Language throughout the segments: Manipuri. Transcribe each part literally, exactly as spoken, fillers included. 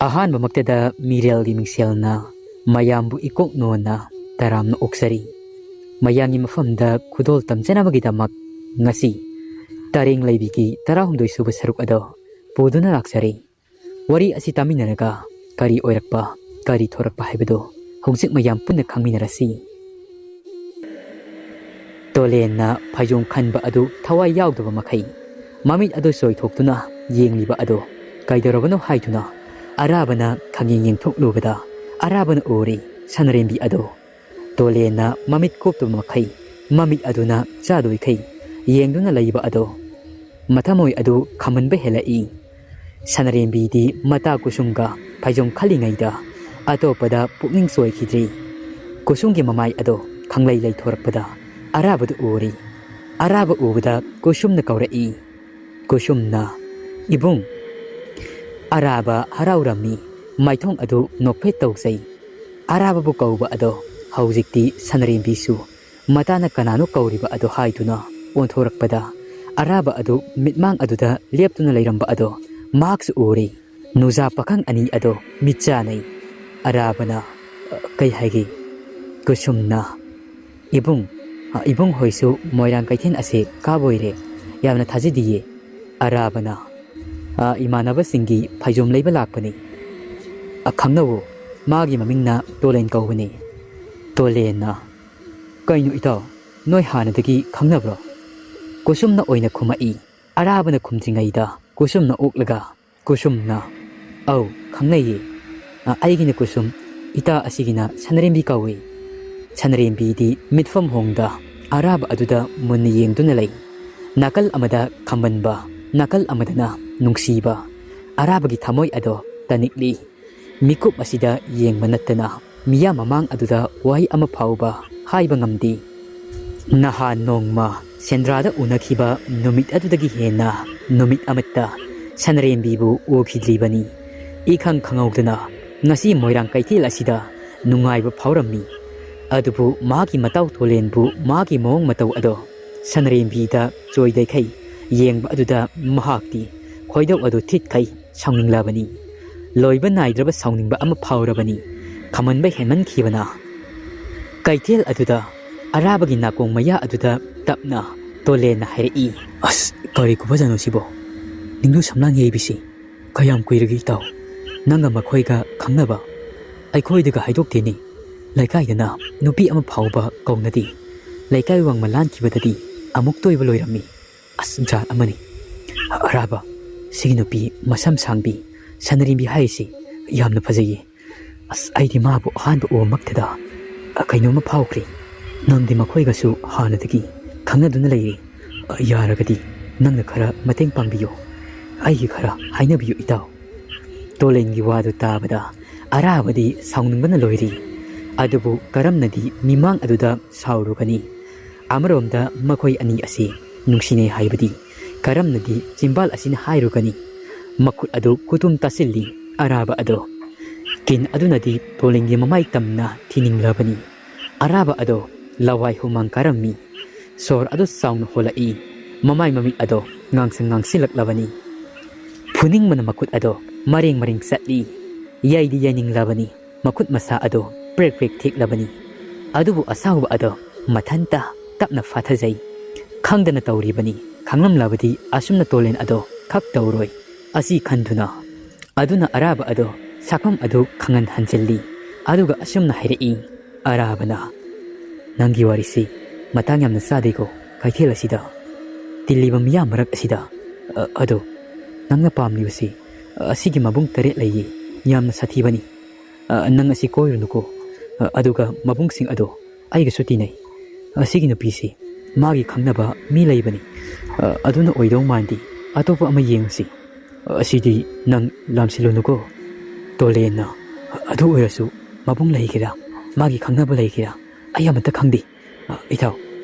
ꯑꯍꯥꯟꯕꯃꯛꯇꯗ ꯃꯤꯔꯦꯜꯒꯤ ꯃꯤꯡꯁꯦꯜꯅ ꯃꯌꯥꯝꯕꯨ ꯏꯀꯣꯛ ꯅꯣꯟꯅ ꯇꯔꯥꯝꯅ ꯑꯣꯛꯆꯔꯤ꯫ ꯃꯌꯥꯝꯒꯤ ꯃꯐꯝꯗ ꯈꯨꯗꯣꯜ ꯇꯝꯖꯅꯕꯒꯤꯗꯃꯛ ꯉꯁꯤ ꯇꯔꯦꯡ ꯂꯩꯕꯤꯒꯤ ꯇꯔꯥꯍꯨꯝꯗꯣꯏ ꯁꯨꯕ ꯁꯔꯨꯛ ꯑꯗꯣ ꯄꯨꯗꯨꯅ ꯂꯥꯛꯆꯔꯤ꯫ ꯋꯥꯔꯤ ꯑꯁꯤ ꯇꯥꯃꯤꯟꯅꯔꯒ ꯀꯔꯤ ꯑꯣꯏꯔꯛꯄ, ꯀꯔꯤ ꯊꯣꯔꯛꯄ ꯍꯥꯏꯕꯗꯨ ꯍꯧꯖꯤꯛ ꯃꯌꯥꯝ ꯄꯨꯟꯅ ꯈꯪꯃꯤꯟꯅꯔꯁꯤ꯫ ꯇꯣꯂꯦꯟꯅ ꯐꯩꯖꯣꯝ ꯈꯟꯕ ꯑꯗꯨ ꯊꯋꯥꯏ ꯌꯥꯎꯗꯕ ꯃꯈꯩ ꯃꯃꯤꯠ ꯑꯗꯨ ꯆꯣꯏꯊꯣꯛꯇꯨꯅ ꯌꯦꯡꯂꯤꯕ ꯑꯗꯨ ꯀꯩꯗꯧꯔꯕꯅꯣ ꯍꯥꯏꯗꯨꯅ ꯑꯔꯥꯕꯅ ꯈꯪꯌꯦꯡ ꯌꯦꯡꯊꯣꯛꯂꯨꯕꯗ ꯑꯔꯥꯕꯅ ꯎꯔꯤ ꯁꯅꯔꯦꯝꯕꯤ ꯑꯗꯨ꯫ ꯇꯣꯂꯦꯟꯅ ꯃꯃꯤꯠ ꯀꯨꯞꯇꯕ ꯃꯈꯩ ꯃꯃꯤꯠ ꯑꯗꯨꯅ ꯆꯥꯗꯣꯏꯈꯩ ꯌꯦꯡꯗꯨꯅ ꯂꯩꯕ ꯑꯗꯣ ꯃꯊꯃꯣꯏ ꯑꯗꯨ ꯈꯝꯍꯟꯕ ꯍꯦꯜꯂꯛꯏ꯫ ꯁꯅꯔꯦꯝꯕꯤꯗꯤ ꯃꯇꯥ ꯀꯨꯁꯨꯝꯒ ꯐꯩꯖꯣꯝ ꯈꯜꯂꯤꯉꯩꯗ ꯑꯇꯣꯞꯄꯗ ꯄꯨꯛꯅꯤꯡ ꯆꯣꯏꯈꯤꯗ꯭ꯔꯤ꯫ ꯀꯨꯁꯨꯝꯒꯤ ꯃꯃꯥꯏ ꯑꯗꯣ ꯈꯪꯂꯩ ꯂꯩꯊꯣꯔꯛꯄꯗ ꯑꯔꯥꯕꯗꯨ ꯎꯔꯤ꯫ ꯑꯔꯥꯕ ꯎꯕꯗ ꯀꯨꯁꯨꯝꯅ ꯀꯧꯔꯛꯏ꯫ ꯀꯨꯁꯨꯝꯅ, "ꯏꯕꯨꯡ!" ꯑꯔꯥꯕ ꯍꯔꯥꯎꯔꯝꯃꯤ꯫ ꯃꯥꯏꯊꯣꯡ ꯑꯗꯨ ꯅꯣꯛꯐꯦꯠ ꯇꯧꯖꯩ꯫ ꯑꯔꯥꯕꯕꯨ ꯀꯧꯕ ꯑꯗꯣ ꯍꯧꯖꯤꯛꯇꯤ ꯁꯅꯔꯦꯝꯕꯤꯁꯨ ꯃꯇꯥꯅ ꯀꯅꯥꯅꯣ ꯀꯧꯔꯤꯕ ꯑꯗꯣ ꯍꯥꯏꯗꯨꯅ ꯑꯣꯟꯊꯣꯔꯛꯄꯗ ꯑꯔꯥꯕ ꯑꯗꯨ ꯃꯤꯠꯃꯥꯡ ꯑꯗꯨꯗ ꯂꯦꯞꯇꯨꯅ ꯂꯩꯔꯝꯕ ꯑꯗꯣ ꯃꯍꯥꯛꯁꯨ ꯎꯔꯦ꯫ ꯅꯨꯖꯥ ꯄꯥꯈꯪ ꯑꯅꯤ ꯑꯗꯣ ꯃꯤꯠ ꯆꯥꯅꯩ꯫ ꯑꯔꯥꯕꯅ, "ꯀꯩ ꯍꯥꯏꯒꯦ?" ꯀꯨꯁꯨꯝꯅ, "ꯏꯕꯨꯡ, ꯑ, ꯏꯕꯨꯡ ꯍꯣꯏꯁꯨ ꯃꯣꯏꯔꯥꯡ ꯀꯩꯊꯦꯜ ꯑꯁꯦ ꯀꯥꯕ ꯑꯣꯏꯔꯦ꯫ ꯌꯥꯝꯅ ꯊꯥꯖꯗꯤꯌꯦ꯫" ꯑꯔꯥꯕꯅ, "ꯑ, ꯏꯃꯥꯟꯅꯕꯁꯤꯡꯒꯤ ꯐꯩꯖꯣꯝ ꯂꯩꯕ ꯂꯥꯛꯄꯅꯤ꯫ ꯑ, ꯈꯪꯅꯧꯋꯣ, ꯃꯥꯒꯤ ꯃꯃꯤꯡꯅ ꯇꯣꯂꯦꯟ ꯀꯧꯕꯅꯤ꯫" ꯇꯣꯂꯦꯟꯅ, "ꯀꯩꯅꯣ ꯏꯇꯥꯎ, ꯅꯣꯏ ꯍꯥꯟꯅꯗꯒꯤ ꯈꯪꯅꯕ꯭ꯔꯣ?" ꯀꯨꯁꯨꯝꯅ ꯑꯣꯏꯅ ꯈꯨꯝꯃꯛꯏ꯫ ꯑꯔꯥꯕꯅ ꯈꯨꯝꯗ꯭ꯔꯤꯉꯩꯗ ꯀꯨꯁꯨꯝꯅ ꯑꯣꯛꯂꯒ, ꯀꯨꯁꯨꯝꯅ, "ꯑꯧ, ꯈꯪꯅꯩꯌꯦ꯫ ꯑ, ꯑꯩꯒꯤꯅ ꯀꯨꯁꯨꯝ, ꯏꯇꯥ ꯑꯁꯤꯒꯤꯅ ꯁꯅꯔꯦꯝꯕꯤ ꯀꯧꯏ꯫" ꯁꯅꯔꯦꯝꯕꯤꯗꯤ ꯃꯤꯠꯐꯝ ꯍꯣꯡꯗ ꯑꯔꯥꯕ ꯑꯗꯨꯗ ꯃꯨꯟꯅ ꯌꯦꯡꯗꯨꯅ ꯂꯩ꯫ ꯅꯥꯀꯜ ꯑꯃꯗ ꯈꯝꯕꯟꯕ, ꯅꯥꯀꯜ ꯑꯃꯗꯅ ꯅꯨꯡꯁꯤꯕ꯫ ꯑꯔꯥꯕꯒꯤ ꯊꯃꯣꯏ ꯑꯗꯣ ꯇꯅꯤꯛꯂꯤ꯫ ꯃꯤꯀꯨꯞ ꯑꯁꯤꯗ ꯌꯦꯡꯕ ꯅꯠꯇꯅ ꯃꯤꯌꯥꯝ ꯃꯃꯥꯡ ꯑꯗꯨꯗ ꯋꯥꯍꯩ ꯑꯃ ꯐꯥꯎꯕ ꯍꯥꯏꯕ ꯉꯝꯗꯦ꯫ ꯅꯍꯥꯟ ꯅꯣꯡꯃ ꯁꯦꯟꯗ꯭ꯔꯥꯗ ꯎꯅꯈꯤꯕ ꯅꯨꯃꯤꯠ ꯑꯗꯨꯗꯒꯤ ꯍꯦꯟꯅ ꯅꯨꯃꯤꯠ ꯑꯃꯠꯇ ꯁꯅꯔꯦꯝꯕꯤꯕꯨ ꯎꯈꯤꯗ꯭ꯔꯤꯕꯅꯤ꯫ ꯏꯈꯪ ꯈꯪꯍꯧꯗꯅ ꯉꯁꯤ ꯃꯣꯏꯔꯥꯡ ꯀꯩꯊꯦꯜ ꯑꯁꯤꯗ ꯅꯨꯡꯉꯥꯏꯕ ꯐꯥꯎꯔꯝꯃꯤ꯫ ꯑꯗꯨꯕꯨ ꯃꯍꯥꯛꯀꯤ ꯃꯇꯧ ꯇꯣꯂꯦꯟꯕꯨ ꯃꯍꯥꯛꯀꯤ ꯃꯑꯣꯡ ꯃꯇꯧ ꯑꯗꯣ ꯁꯅꯔꯦꯝꯕꯤꯗ ꯆꯣꯏꯗꯈꯩ ꯌꯦꯡꯕ ꯑꯗꯨꯗ ꯃꯍꯥꯛꯇꯤ ꯈꯣꯏꯗꯧ ꯑꯗꯨ ꯊꯤꯠꯈꯩ꯫ ꯁꯥꯎꯅꯤꯡꯂꯕꯅꯤ꯫ ꯂꯣꯏꯕ ꯅꯥꯏꯗ꯭ꯔꯕ ꯁꯥꯎꯅꯤꯡꯕ ꯑꯃ ꯐꯥꯎꯔꯕꯅꯤ꯫ ꯈꯝꯍꯟꯕ ꯍꯦꯟꯃꯟꯈꯤꯕꯅ꯫ ꯀꯩꯊꯦꯜ ꯑꯗꯨꯗ ꯑꯔꯥꯕꯒꯤ ꯅꯥꯀꯣꯡ ꯃꯌꯥ ꯑꯗꯨꯗ ꯇꯞꯅ ꯇꯣꯂꯦꯟꯅ ꯍꯥꯏꯔꯛꯏ꯫ "ꯑꯁ, ꯀꯔꯤ ꯈꯨꯐꯖꯅꯣ ꯁꯤꯕꯣ? ꯅꯤꯡꯗꯨ ꯁꯝꯂꯥꯡ ꯌꯩꯕꯤꯁꯤ꯫ ꯀꯌꯥꯝ ꯀꯨꯏꯔꯒꯦ ꯏꯇꯥꯎ? ꯅꯪꯒ ꯃꯈꯣꯏꯒ ꯈꯪꯅꯕ? ꯑꯩꯈꯣꯏꯗꯒ ꯍꯥꯏꯗꯣꯛꯇꯦꯅꯦ꯫ ꯂꯩꯀꯥꯏꯗꯅ ꯅꯨꯄꯤ ꯑꯃ ꯐꯥꯎꯕ ꯀꯧꯅꯗꯦ꯫ ꯂꯩꯀꯥꯏ ꯋꯥꯡꯃ ꯂꯥꯟꯈꯤꯕꯗꯗꯤ ꯑꯃꯨꯛꯇ ꯑꯣꯏꯕ ꯂꯣꯏꯔꯝꯃꯤ꯫ ꯑꯁ, ꯖꯥꯠ ꯑꯃꯅꯤ꯫ ꯑꯔꯥꯕ, ꯁꯤꯒꯤ ꯅꯨꯄꯤ ꯃꯁꯝ ꯁꯥꯡꯕꯤ, ꯁꯅꯔꯤꯕꯤ ꯍꯥꯏꯔꯤꯁꯤ ꯌꯥꯝꯅ ꯐꯖꯩꯌꯦ꯫ ꯑꯁ, ꯑꯩꯗꯤ ꯃꯥꯕꯨ ꯑꯍꯥꯟꯕ ꯎꯕꯃꯛꯇꯗ ꯀꯩꯅꯣꯝꯃ ꯐꯥꯎꯈ꯭ꯔꯦ꯫ ꯅꯪꯗꯤ ꯃꯈꯣꯏꯒꯁꯨ ꯍꯥꯟꯅꯗꯒꯤ ꯈꯪꯅꯗꯨꯅ ꯂꯩꯔꯤ꯫ ꯌꯥꯔꯒꯗꯤ ꯅꯪꯅ ꯈꯔ ꯃꯇꯦꯡ ꯄꯥꯡꯕꯤꯌꯨ꯫ ꯑꯩꯒꯤ ꯈꯔ ꯍꯥꯏꯅꯕꯤꯌꯨ ꯏꯇꯥꯎ꯫" ꯇꯣꯂꯦꯟꯒꯤ ꯋꯥꯗꯨ ꯇꯥꯕꯗ ꯑꯔꯥꯕꯗꯤ ꯁꯥꯎꯅꯤꯡꯕꯅ ꯂꯣꯏꯔꯤ꯫ ꯑꯗꯨꯕꯨ ꯀꯔꯝꯅꯗꯤ ꯃꯤꯃꯥꯡ ꯑꯗꯨꯗ ꯁꯥꯎꯔꯨꯒꯅꯤ? ꯑꯃꯔꯣꯝꯗ ꯃꯈꯣꯏ ꯑꯅꯤ ꯑꯁꯤ ꯅꯨꯡꯁꯤꯅꯩ ꯍꯥꯏꯕꯗꯤ ꯀꯔꯝꯅꯗꯤ ꯆꯤꯝꯕꯥꯜ ꯑꯁꯤꯅ ꯍꯥꯏꯔꯨꯒꯅꯤ? ꯃꯈꯨꯠ ꯑꯗꯨ ꯈꯨꯇꯨꯝ ꯇꯥꯁꯤꯜꯂꯤ꯫ ꯑꯔꯥꯕ ꯑꯗꯣ ꯀꯤꯟ ꯑꯗꯨꯅꯗꯤ ꯇꯣꯂꯦꯟꯒꯤ ꯃꯃꯥꯏ ꯇꯝꯅ ꯊꯤꯅꯤꯡꯂꯕꯅꯤ꯫ ꯑꯔꯥꯕ ꯑꯗꯣ ꯂꯋꯥꯏ ꯍꯨꯃꯥꯡ ꯀꯥꯔꯝꯃꯤ꯫ ꯁꯣꯔ ꯑꯗꯨ ꯆꯥꯎꯅ ꯍꯣꯜꯂꯛꯏ꯫ ꯃꯃꯥꯏ ꯃꯃꯤꯠ ꯑꯗꯣ ꯉꯥꯡꯁꯪ ꯉꯥꯡꯁꯤꯜꯂꯛꯂꯕꯅꯤ꯫ ꯐꯨꯅꯤꯡꯕꯅ ꯃꯈꯨꯠ ꯑꯗꯣ ꯃꯔꯦꯡ ꯃꯔꯦꯡ ꯆꯠꯂꯤ꯫ ꯌꯩꯗꯤ ꯌꯩꯅꯤꯡꯂꯕꯅꯤ꯫ ꯃꯈꯨꯠ ꯃꯁꯥ ꯑꯗꯣ ꯄ꯭ꯔꯦꯛ ꯄ꯭ꯔꯦꯛ ꯊꯦꯛꯂꯕꯅꯤ꯫ ꯑꯗꯨꯕꯨ ꯑꯁꯥꯎꯕ ꯑꯗꯣ ꯃꯊꯟꯇ ꯇꯞꯅ ꯐꯥꯊꯖꯩ꯫ ꯈꯪꯗꯅ ꯇꯧꯔꯤꯕꯅꯤ꯫ ꯈꯪꯂꯝꯂꯕꯗꯤ ꯑꯁꯨꯝꯅ ꯇꯣꯂꯦꯟ ꯑꯗꯣ ꯈꯛ ꯇꯧꯔꯣꯏ꯫ ꯑꯁꯤ ꯈꯟꯗꯨꯅ ꯑꯗꯨꯅ ꯑꯔꯥꯕ ꯑꯗꯣ ꯁꯥꯐꯝ ꯑꯗꯨ ꯈꯪꯍꯟ ꯍꯟꯖꯤꯜꯂꯤ꯫ ꯑꯗꯨꯒ ꯑꯁꯨꯝꯅ ꯍꯥꯏꯔꯛꯏ꯫ ꯑꯔꯥꯕꯅ, "ꯅꯪꯒꯤ ꯋꯥꯔꯤꯁꯤ ꯃꯇꯥꯡ ꯌꯥꯝꯅ ꯆꯥꯗꯦꯀꯣ ꯀꯩꯊꯦꯜ ꯑꯁꯤꯗ꯫ ꯇꯤꯜꯂꯤꯕ ꯃꯤꯌꯥꯝ ꯃꯔꯛ ꯑꯁꯤꯗ꯫ ꯑ, ꯑꯗꯣ ꯅꯪꯅ ꯄꯥꯝꯂꯤꯕꯁꯤ, ꯑ, ꯑꯁꯤꯒꯤ ꯃꯕꯨꯡ ꯇꯔꯦꯠ ꯂꯩꯌꯦ꯫ ꯌꯥꯝꯅ ꯁꯥꯊꯤꯕꯅꯤ꯫ ꯑ, ꯅꯪ ꯑꯁꯤ ꯀꯣꯏꯔꯨꯅꯨꯀꯣ꯫ ꯑ, ꯑꯗꯨꯒ ꯃꯕꯨꯡꯁꯤꯡ ꯑꯗꯣ ꯑꯩꯒꯁꯨ ꯇꯤꯟꯅꯩ꯫ ꯑꯁꯤꯒꯤ ꯅꯨꯄꯤꯁꯤ ꯃꯥꯒꯤ ꯈꯪꯅꯕ ꯃꯤ ꯂꯩꯕꯅꯤ꯫ ꯑ, ꯑꯗꯨꯅ ꯑꯣꯏꯗꯧ ꯃꯥꯟꯗꯦ꯫ ꯑꯇꯣꯞꯄ ꯑꯃ ꯌꯦꯡꯉꯁꯤ꯫ ꯑꯁꯤꯗꯤ ꯅꯪ ꯂꯥꯝꯁꯤꯜꯂꯨꯅꯨꯀꯣ, ꯇꯣꯂꯦꯟꯅ꯫ ꯑꯗꯨ ꯑꯣꯏꯔꯁꯨ ꯃꯕꯨꯡ ꯂꯩꯒꯦꯔꯥ, ꯃꯥꯒꯤ ꯈꯪꯅꯕ ꯂꯩꯒꯦꯔꯥ, ꯑꯩ ꯑꯃꯠꯇ ꯈꯪꯗꯦ꯫ ꯑ, ꯏꯇꯥꯎ,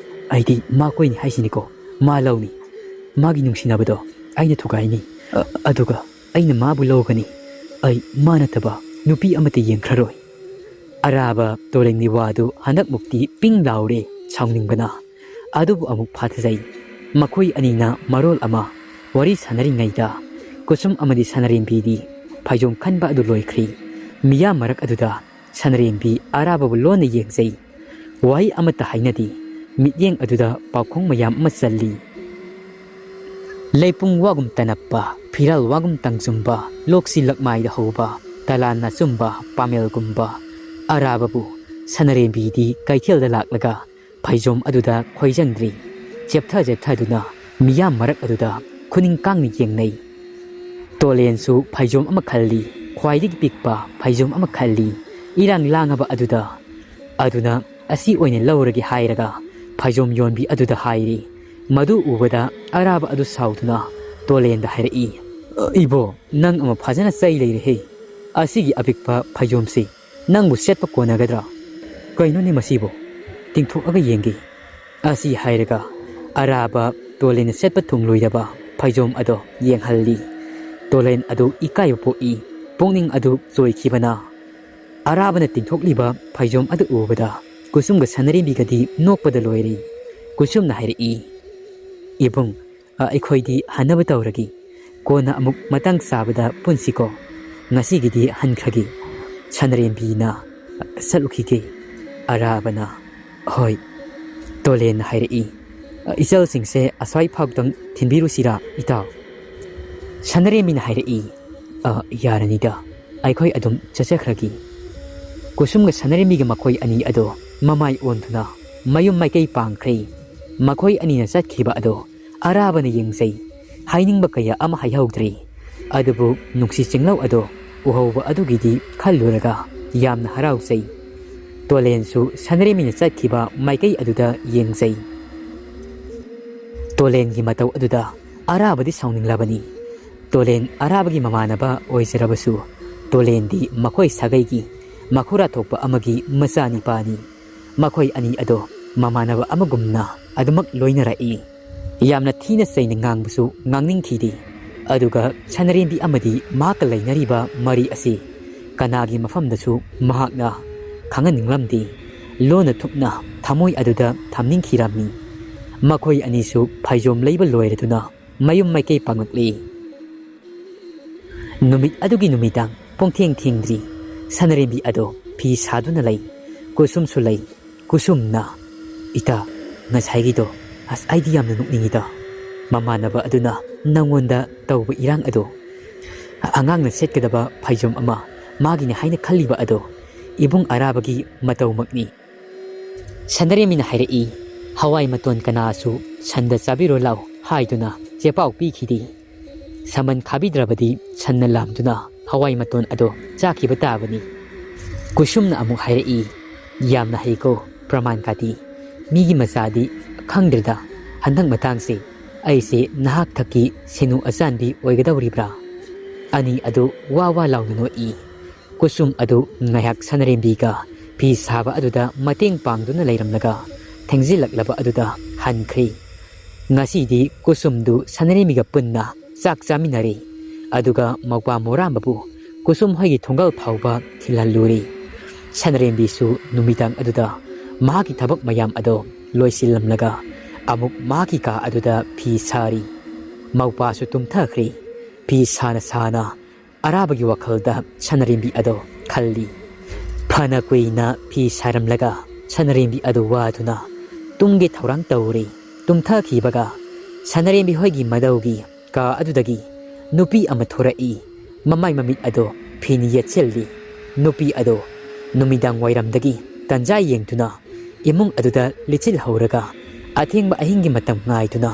ꯑꯩꯗꯤ ꯃꯥ ꯀꯣꯏꯅꯤ ꯍꯥꯏꯁꯤꯅꯤꯀꯣ, ꯃꯥ ꯂꯧꯅꯤ꯫ ꯃꯥꯒꯤ ꯅꯨꯡꯁꯤꯅꯕꯗꯣ ꯑꯩꯅ ꯊꯨꯒꯥꯏꯅꯤ꯫ ꯑ, ꯑꯗꯨꯒ ꯑꯩꯅ ꯃꯥꯕꯨ ꯂꯧꯒꯅꯤ꯫ ꯑꯩ ꯃꯥ ꯅꯠꯇꯕ ꯅꯨꯄꯤ ꯑꯃꯠꯇ ꯌꯦꯡꯈ꯭ꯔꯔꯣꯏ꯫" ꯑꯔꯥꯕ ꯇꯣꯂꯦꯟꯒꯤ ꯋꯥꯗꯨ ꯍꯟꯗꯛꯃꯨꯛꯇꯤ ꯄꯤꯡ ꯂꯥꯎꯔꯦ ꯁꯥꯎꯅꯤꯡꯕꯅ꯫ ꯑꯗꯨꯕꯨ ꯑꯃꯨꯛ ꯐꯥꯊꯖꯩ꯫ ꯃꯈꯣꯏ ꯑꯅꯤꯅ ꯃꯔꯣꯜ ꯑꯃ ꯋꯥꯔꯤ ꯁꯥꯟꯅꯔꯤꯉꯩꯗ ꯀꯨꯁꯨꯝ ꯑꯃꯗꯤ ꯁꯅꯔꯦꯝꯕꯤꯗꯤ ꯐꯩꯖꯣꯝ ꯈꯟꯕ ꯑꯗꯨ ꯂꯣꯏꯈ꯭ꯔꯦ꯫ ꯃꯤꯌꯥꯝ ꯃꯔꯛ ꯑꯗꯨꯗ ꯁꯅꯔꯦꯝꯕꯤ ꯑꯔꯥꯕꯕꯨ ꯂꯣꯟꯅ ꯌꯦꯡꯖꯩ꯫ ꯋꯥꯍꯩ ꯑꯃꯠꯇ ꯍꯥꯏꯅꯗꯦ꯫ ꯃꯤꯠꯌꯦꯡ ꯑꯗꯨꯗ ꯄꯥꯎꯈꯣꯡ ꯃꯌꯥꯝ ꯑꯃ ꯆꯜꯂꯤ꯫ ꯂꯩꯄꯨꯡ ꯋꯥꯒꯨꯝ ꯇꯅꯞꯄ, ꯐꯤꯔꯥꯜ ꯋꯥꯒꯨꯝ ꯇꯪꯖꯨꯝꯕ, ꯂꯣꯛꯁꯤ ꯂꯛꯃꯥꯏꯗ ꯍꯧꯕ, ꯇꯂꯥꯟ ꯑꯆꯨꯝꯕ ꯄꯥꯃꯦꯜꯒꯨꯝꯕ꯫ ꯑꯔꯥꯕꯕꯨ ꯁꯅꯔꯦꯝꯕꯤꯗꯤ ꯀꯩꯊꯦꯜꯗ ꯂꯥꯛꯂꯒ ꯐꯩꯖꯣꯝ ꯑꯗꯨꯗ ꯈꯣꯏꯖꯪꯗ꯭ꯔꯤ꯫ ꯆꯦꯞꯊ ꯆꯦꯞꯊꯗꯨꯅ ꯃꯤꯌꯥꯝ ꯃꯔꯛ ꯑꯗꯨꯗ ꯈꯨꯅꯤꯡ ꯀꯥꯡꯅ ꯌꯦꯡꯅꯩ꯫ ꯇꯣꯂꯦꯟꯁꯨ ꯐꯩꯖꯣꯝ ꯑꯃ ꯈꯜꯂꯤ꯫ ꯈ꯭ꯋꯥꯏꯗꯒꯤ ꯄꯤꯛꯄ ꯐꯩꯖꯣꯝ ꯑꯃ ꯈꯜꯂꯤ꯫ ꯏꯔꯥꯡ ꯂꯥꯡꯉꯕ ꯑꯗꯨꯗ꯫ ꯑꯗꯨꯅ ꯑꯁꯤ ꯑꯣꯏꯅ ꯂꯧꯔꯒꯦ ꯍꯥꯏꯔꯒ ꯐꯩꯖꯣꯝ ꯌꯣꯟꯕꯤ ꯑꯗꯨꯗ ꯍꯥꯏꯔꯤ꯫ ꯃꯗꯨ ꯎꯕꯗ ꯑꯔꯥꯕ ꯑꯗꯨ ꯁꯥꯎꯗꯨꯅ ꯇꯣꯂꯦꯟꯗ ꯍꯥꯏꯔꯛꯏ, "ꯏꯕꯣ, ꯅꯪ ꯑꯃ ꯐꯖꯅ ꯆꯩ ꯂꯩꯔꯦꯍꯦ꯫ ꯑꯁꯤꯒꯤ ꯑꯄꯤꯛꯄ ꯐꯩꯖꯣꯝꯁꯤ ꯅꯪꯕꯨ ꯁꯦꯠꯄ ꯀꯣꯟꯅꯒꯗ꯭ꯔꯥ? ꯀꯩꯅꯣꯅꯦ ꯃꯁꯤꯕꯨ? ꯇꯤꯡꯊꯣꯛꯑꯒ ꯌꯦꯡꯒꯦ꯫" ꯑꯁꯤ ꯍꯥꯏꯔꯒ ꯑꯔꯥꯕ ꯇꯣꯂꯦꯟꯅ ꯁꯦꯠꯄ ꯊꯨꯡꯂꯣꯏꯗꯕ ꯐꯩꯖꯣꯝ ꯑꯗꯣ ꯌꯦꯡꯍꯜꯂꯤ꯫ ꯇꯣꯂꯦꯟ ꯑꯗꯨ ꯏꯀꯥꯏꯕ ꯄꯣꯛꯏ꯫ ꯄꯨꯛꯅꯤꯡ ꯑꯗꯨ ꯆꯣꯏꯈꯤꯕꯅ꯫ ꯑꯔꯥꯕꯅ ꯇꯤꯡꯊꯣꯛꯂꯤꯕ ꯐꯩꯖꯣꯝ ꯑꯗꯨ ꯎꯕꯗ ꯀꯨꯁꯨꯝꯒ ꯁꯅꯔꯦꯝꯕꯤꯒꯗꯤ ꯅꯣꯛꯄꯗ ꯂꯣꯏꯔꯤ꯫ ꯀꯨꯁꯨꯝꯅ ꯍꯥꯏꯔꯛꯏ, "ꯏꯕꯨꯡ, ꯑ, ꯑꯩꯈꯣꯏꯗꯤ ꯍꯟꯅꯕ ꯇꯧꯔꯒꯦ꯫ ꯀꯣꯟꯅ ꯑꯃꯨꯛ ꯃꯇꯥꯡ ꯆꯥꯕꯗ ꯄꯨꯟꯁꯤꯀꯣ꯫ ꯉꯁꯤꯒꯤꯗꯤ ꯍꯟꯈ꯭ꯔꯒꯦ꯫" ꯁꯅꯔꯦꯝꯕꯤꯅ, "ꯆꯠꯂꯨꯈꯤꯒꯦ꯫" ꯑꯔꯥꯕꯅ, "ꯍꯣꯏ꯫" ꯇꯣꯂꯦꯟꯅ ꯍꯥꯏꯔꯛꯏ, "ꯏꯆꯜꯁꯤꯡꯁꯦ ꯑꯁ꯭ꯋꯥꯏ ꯐꯥꯎꯗꯪ ꯊꯤꯟꯕꯤꯔꯨꯁꯤꯔꯥ, ꯏꯇꯥꯎ?" ꯁꯅꯔꯦꯝꯕꯤꯅ ꯍꯥꯏꯔꯛꯏ, "ꯑ, ꯌꯥꯔꯅꯤꯗ, ꯑꯩꯈꯣꯏ ꯑꯗꯨꯝ ꯆꯠꯆꯈ꯭ꯔꯒꯦ꯫" ꯀꯨꯁꯨꯝꯒ ꯁꯅꯔꯦꯝꯕꯤꯒ ꯃꯈꯣꯏ ꯑꯅꯤ ꯑꯗꯣ ꯃꯃꯥꯏ ꯑꯣꯟꯗꯨꯅ ꯃꯌꯨꯝ ꯃꯥꯏꯀꯩ ꯄꯥꯡꯈ꯭ꯔꯦ꯫ ꯃꯈꯣꯏ ꯑꯅꯤꯅ ꯆꯠꯈꯤꯕ ꯑꯗꯣ ꯑꯔꯥꯕꯅ ꯌꯦꯡꯖꯩ꯫ ꯍꯥꯏꯅꯤꯡꯕ ꯀꯌꯥ ꯑꯃ ꯍꯥꯏꯍꯧꯗ꯭ꯔꯦ꯫ ꯑꯗꯨꯕꯨ ꯅꯨꯡꯁꯤ ꯆꯤꯡꯂꯧ ꯑꯗꯣ ꯎꯍꯧꯕ ꯑꯗꯨꯒꯤꯗꯤ ꯈꯜꯂꯨꯔꯒ ꯌꯥꯝꯅ ꯍꯔꯥꯎꯖꯩ꯫ ꯇꯣꯂꯦꯟꯁꯨ ꯁꯅꯔꯦꯝꯕꯤꯅ ꯆꯠꯈꯤꯕ ꯃꯥꯏꯀꯩ ꯑꯗꯨꯗ ꯌꯦꯡꯖꯩ꯫ ꯇꯣꯂꯦꯟꯒꯤ ꯃꯇꯧ ꯑꯗꯨꯗ ꯑꯔꯥꯕꯗꯤ ꯁꯥꯎꯅꯤꯡꯂꯕꯅꯤ꯫ ꯇꯣꯂꯦꯟ ꯑꯔꯥꯕꯒꯤ ꯃꯃꯥꯟꯅꯕ ꯑꯣꯏꯖꯔꯕꯁꯨ, ꯇꯣꯂꯦꯟꯗꯤ ꯃꯈꯣꯏ ꯁꯥꯒꯩꯒꯤ ꯃꯈꯨꯔꯥ ꯊꯣꯛꯄ ꯑꯃꯒꯤ ꯃꯆꯥꯅꯤꯄꯥꯅꯤ꯫ ꯃꯈꯣꯏ ꯑꯅꯤ ꯑꯗꯣ ꯃꯃꯥꯟꯅꯕ ꯑꯃꯒꯨꯝꯅ ꯑꯗꯨꯃꯛ ꯂꯣꯏꯅꯔꯛꯏ꯫ ꯌꯥꯝꯅ ꯊꯤꯅ ꯆꯩꯅ ꯉꯥꯡꯕꯁꯨ ꯉꯥꯡꯅꯤꯡꯈꯤꯗꯦ꯫ ꯑꯗꯨꯒ ꯁꯅꯔꯦꯝꯕꯤ ꯑꯃꯗꯤ ꯃꯍꯥꯛꯀ ꯂꯩꯅꯔꯤꯕ ꯃꯔꯤ ꯑꯁꯤ ꯀꯅꯥꯒꯤ ꯃꯐꯝꯗꯁꯨ ꯃꯍꯥꯛꯅ ꯈꯪꯍꯟꯅꯤꯡꯂꯝꯗꯦ꯫ ꯂꯣꯟꯅ ꯊꯨꯞꯅ ꯊꯃꯣꯏ ꯑꯗꯨꯗ ꯊꯝꯅꯤꯡꯈꯤꯔꯝꯃꯤ꯫ ꯃꯈꯣꯏ ꯑꯅꯤꯁꯨ ꯐꯩꯖꯣꯝ ꯂꯩꯕ ꯂꯣꯏꯔꯗꯨꯅ ꯃꯌꯨꯝ ꯃꯥꯏꯀꯩ ꯄꯥꯡꯂꯛꯂꯤ꯫ ꯅꯨꯃꯤꯠ ꯑꯗꯨꯒꯤ ꯅꯨꯃꯤꯗꯥꯡ ꯄꯨꯡꯊꯦꯡ ꯊꯦꯡꯗ꯭ꯔꯤ꯫ ꯁꯅꯔꯦꯝꯕꯤ ꯑꯗꯣ ꯐꯤ ꯁꯥꯗꯨꯅ ꯂꯩ꯫ ꯀꯨꯁꯨꯝꯁꯨ ꯂꯩ꯫ ꯀꯨꯁꯨꯝꯅ, "ꯏꯇꯥ, ꯉꯁꯥꯏꯒꯤꯗꯣ ꯑꯁ ꯑꯩꯗꯤ ꯌꯥꯝꯅ ꯅꯣꯛꯅꯤꯡꯉꯤꯗ꯫ ꯃꯃꯥꯟꯅꯕ ꯑꯗꯨꯅ ꯅꯪꯉꯣꯟꯗ ꯇꯧꯕ ꯏꯔꯥꯡ ꯑꯗꯣ, ꯑꯉꯥꯡꯅ ꯁꯦꯠꯀꯗꯕ ꯐꯩꯖꯣꯝ ꯑꯃ ꯃꯥꯒꯤꯅꯤ ꯍꯥꯏꯅ ꯈꯜꯂꯤꯕ ꯑꯗꯣ ꯏꯕꯨꯡ ꯑꯔꯥꯕꯒꯤ ꯃꯇꯧꯃꯛꯅꯤ"꯫ ꯁꯟꯗꯔꯦꯝꯕꯤꯅ ꯍꯥꯏꯔꯛꯏ, "ꯍꯋꯥꯏ ꯃꯇꯣꯟ ꯀꯅꯥꯁꯨ ꯁꯟꯗ ꯆꯥꯕꯤꯔꯣ ꯂꯥꯎ" ꯍꯥꯏꯗꯨꯅ ꯆꯦꯄꯥꯎ ꯄꯤꯈꯤꯗꯦ꯫ ꯁꯃꯟ ꯈꯥꯕꯤꯗ꯭ꯔꯕꯗꯤ ꯁꯟꯅ ꯂꯥꯝꯗꯨꯅ ꯍꯋꯥꯏ ꯃꯇꯣꯟ ꯑꯗꯣ ꯆꯥꯈꯤꯕ ꯇꯥꯕꯅꯤ꯫ ꯀꯨꯁꯨꯝꯅ ꯑꯃꯨꯛ ꯍꯥꯏꯔꯛꯏ, "ꯌꯥꯝꯅ ꯍꯩꯀꯣ ꯄ꯭ꯔꯃꯥꯟ ꯀꯥꯇꯤ꯫ ꯃꯤꯒꯤ ꯃꯆꯥꯗꯤ ꯈꯪꯗ꯭ꯔꯦꯗ, ꯍꯟꯗꯛ ꯃꯇꯥꯡꯁꯦ ꯑꯩꯁꯦ ꯅꯍꯥꯛ ꯊꯛꯀꯤ ꯁꯦꯅꯨ ꯑꯆꯥꯟꯕꯤ ꯑꯣꯏꯒꯗꯧꯔꯤꯕ꯭ꯔꯥ?" ꯑꯅꯤ ꯑꯗꯨ ꯋꯥ ꯋꯥ ꯂꯥꯎꯅ ꯅꯣꯛꯏ꯫ ꯀꯨꯁꯨꯝ ꯑꯗꯨ ꯉꯥꯏꯍꯥꯛ ꯁꯅꯔꯦꯝꯕꯤꯒ ꯐꯤ ꯁꯥꯕ ꯑꯗꯨꯗ ꯃꯇꯦꯡ ꯄꯥꯡꯗꯨꯅ ꯂꯩꯔꯝꯂꯒ ꯊꯦꯡꯖꯤꯜꯂꯛꯂꯕ ꯑꯗꯨꯗ ꯍꯟꯈ꯭ꯔꯦ꯫ ꯉꯁꯤꯗꯤ ꯀꯨꯁꯨꯝꯗꯨ ꯁꯅꯔꯦꯝꯕꯤꯒ ꯄꯨꯟꯅ ꯆꯥꯛ ꯆꯥꯃꯤꯟꯅꯔꯦ꯫ ꯑꯗꯨꯒ ꯃꯧꯄꯥ ꯃꯣꯔꯥꯝꯕꯕꯨ ꯀꯨꯁꯨꯝ ꯍꯣꯏꯒꯤ ꯊꯣꯡꯒꯜ ꯐꯥꯎꯕ ꯊꯤꯜꯍꯜꯂꯨꯔꯦ꯫ ꯁꯅꯔꯦꯝꯕꯤꯁꯨ ꯅꯨꯃꯤꯗꯥꯡ ꯑꯗꯨꯗ ꯃꯍꯥꯛꯀꯤ ꯊꯕꯛ ꯃꯌꯥꯝ ꯑꯗꯣ ꯂꯣꯏꯁꯤꯜꯂꯝꯂꯒ ꯑꯃꯨꯛ ꯃꯍꯥꯛꯀꯤ ꯀꯥ ꯑꯗꯨꯗ ꯐꯤ ꯁꯥꯔꯤ꯫ ꯃꯧꯄꯥꯁꯨ ꯇꯨꯝꯊꯈ꯭ꯔꯦ꯫ ꯐꯤ ꯁꯥꯅ ꯁꯥꯅ ꯑꯔꯥꯕꯒꯤ ꯋꯥꯈꯜꯗ ꯁꯅꯔꯦꯝꯕꯤ ꯑꯗꯣ ꯈꯜꯂꯤ꯫ ꯐꯅ ꯀꯨꯏꯅ ꯐꯤ ꯁꯥꯔꯝꯂꯒ ꯁꯅꯔꯦꯝꯕꯤ ꯑꯗꯨ ꯋꯥꯗꯨꯅ ꯇꯨꯝꯒꯦ ꯊꯧꯔꯥꯡ ꯇꯧꯔꯤ꯫ ꯇꯨꯝꯊꯈꯤꯕꯒ ꯁꯅꯔꯦꯝꯕꯤ ꯍꯣꯏꯒꯤ ꯃꯗꯧꯒꯤ ꯀꯥ ꯑꯗꯨꯗꯒꯤ ꯅꯨꯄꯤ ꯑꯃ ꯊꯣꯔꯛꯏ꯫ ꯃꯃꯥꯏ ꯃꯃꯤꯠ ꯑꯗꯣ ꯐꯤꯅ ꯌꯦꯠꯁꯤꯜꯂꯤ꯫ ꯅꯨꯄꯤ ꯑꯗꯣ ꯅꯨꯃꯤꯗꯥꯡ ꯋꯥꯏꯔꯝꯗꯒꯤ ꯇꯟꯖꯥ ꯌꯦꯡꯗꯨꯅ ꯏꯃꯨꯡ ꯑꯗꯨꯗ ꯂꯤꯠꯁꯤꯜꯍꯧꯔꯒ ꯑꯊꯦꯡꯕ ꯑꯍꯤꯡꯒꯤ ꯃꯇꯝ ꯉꯥꯏꯗꯨꯅ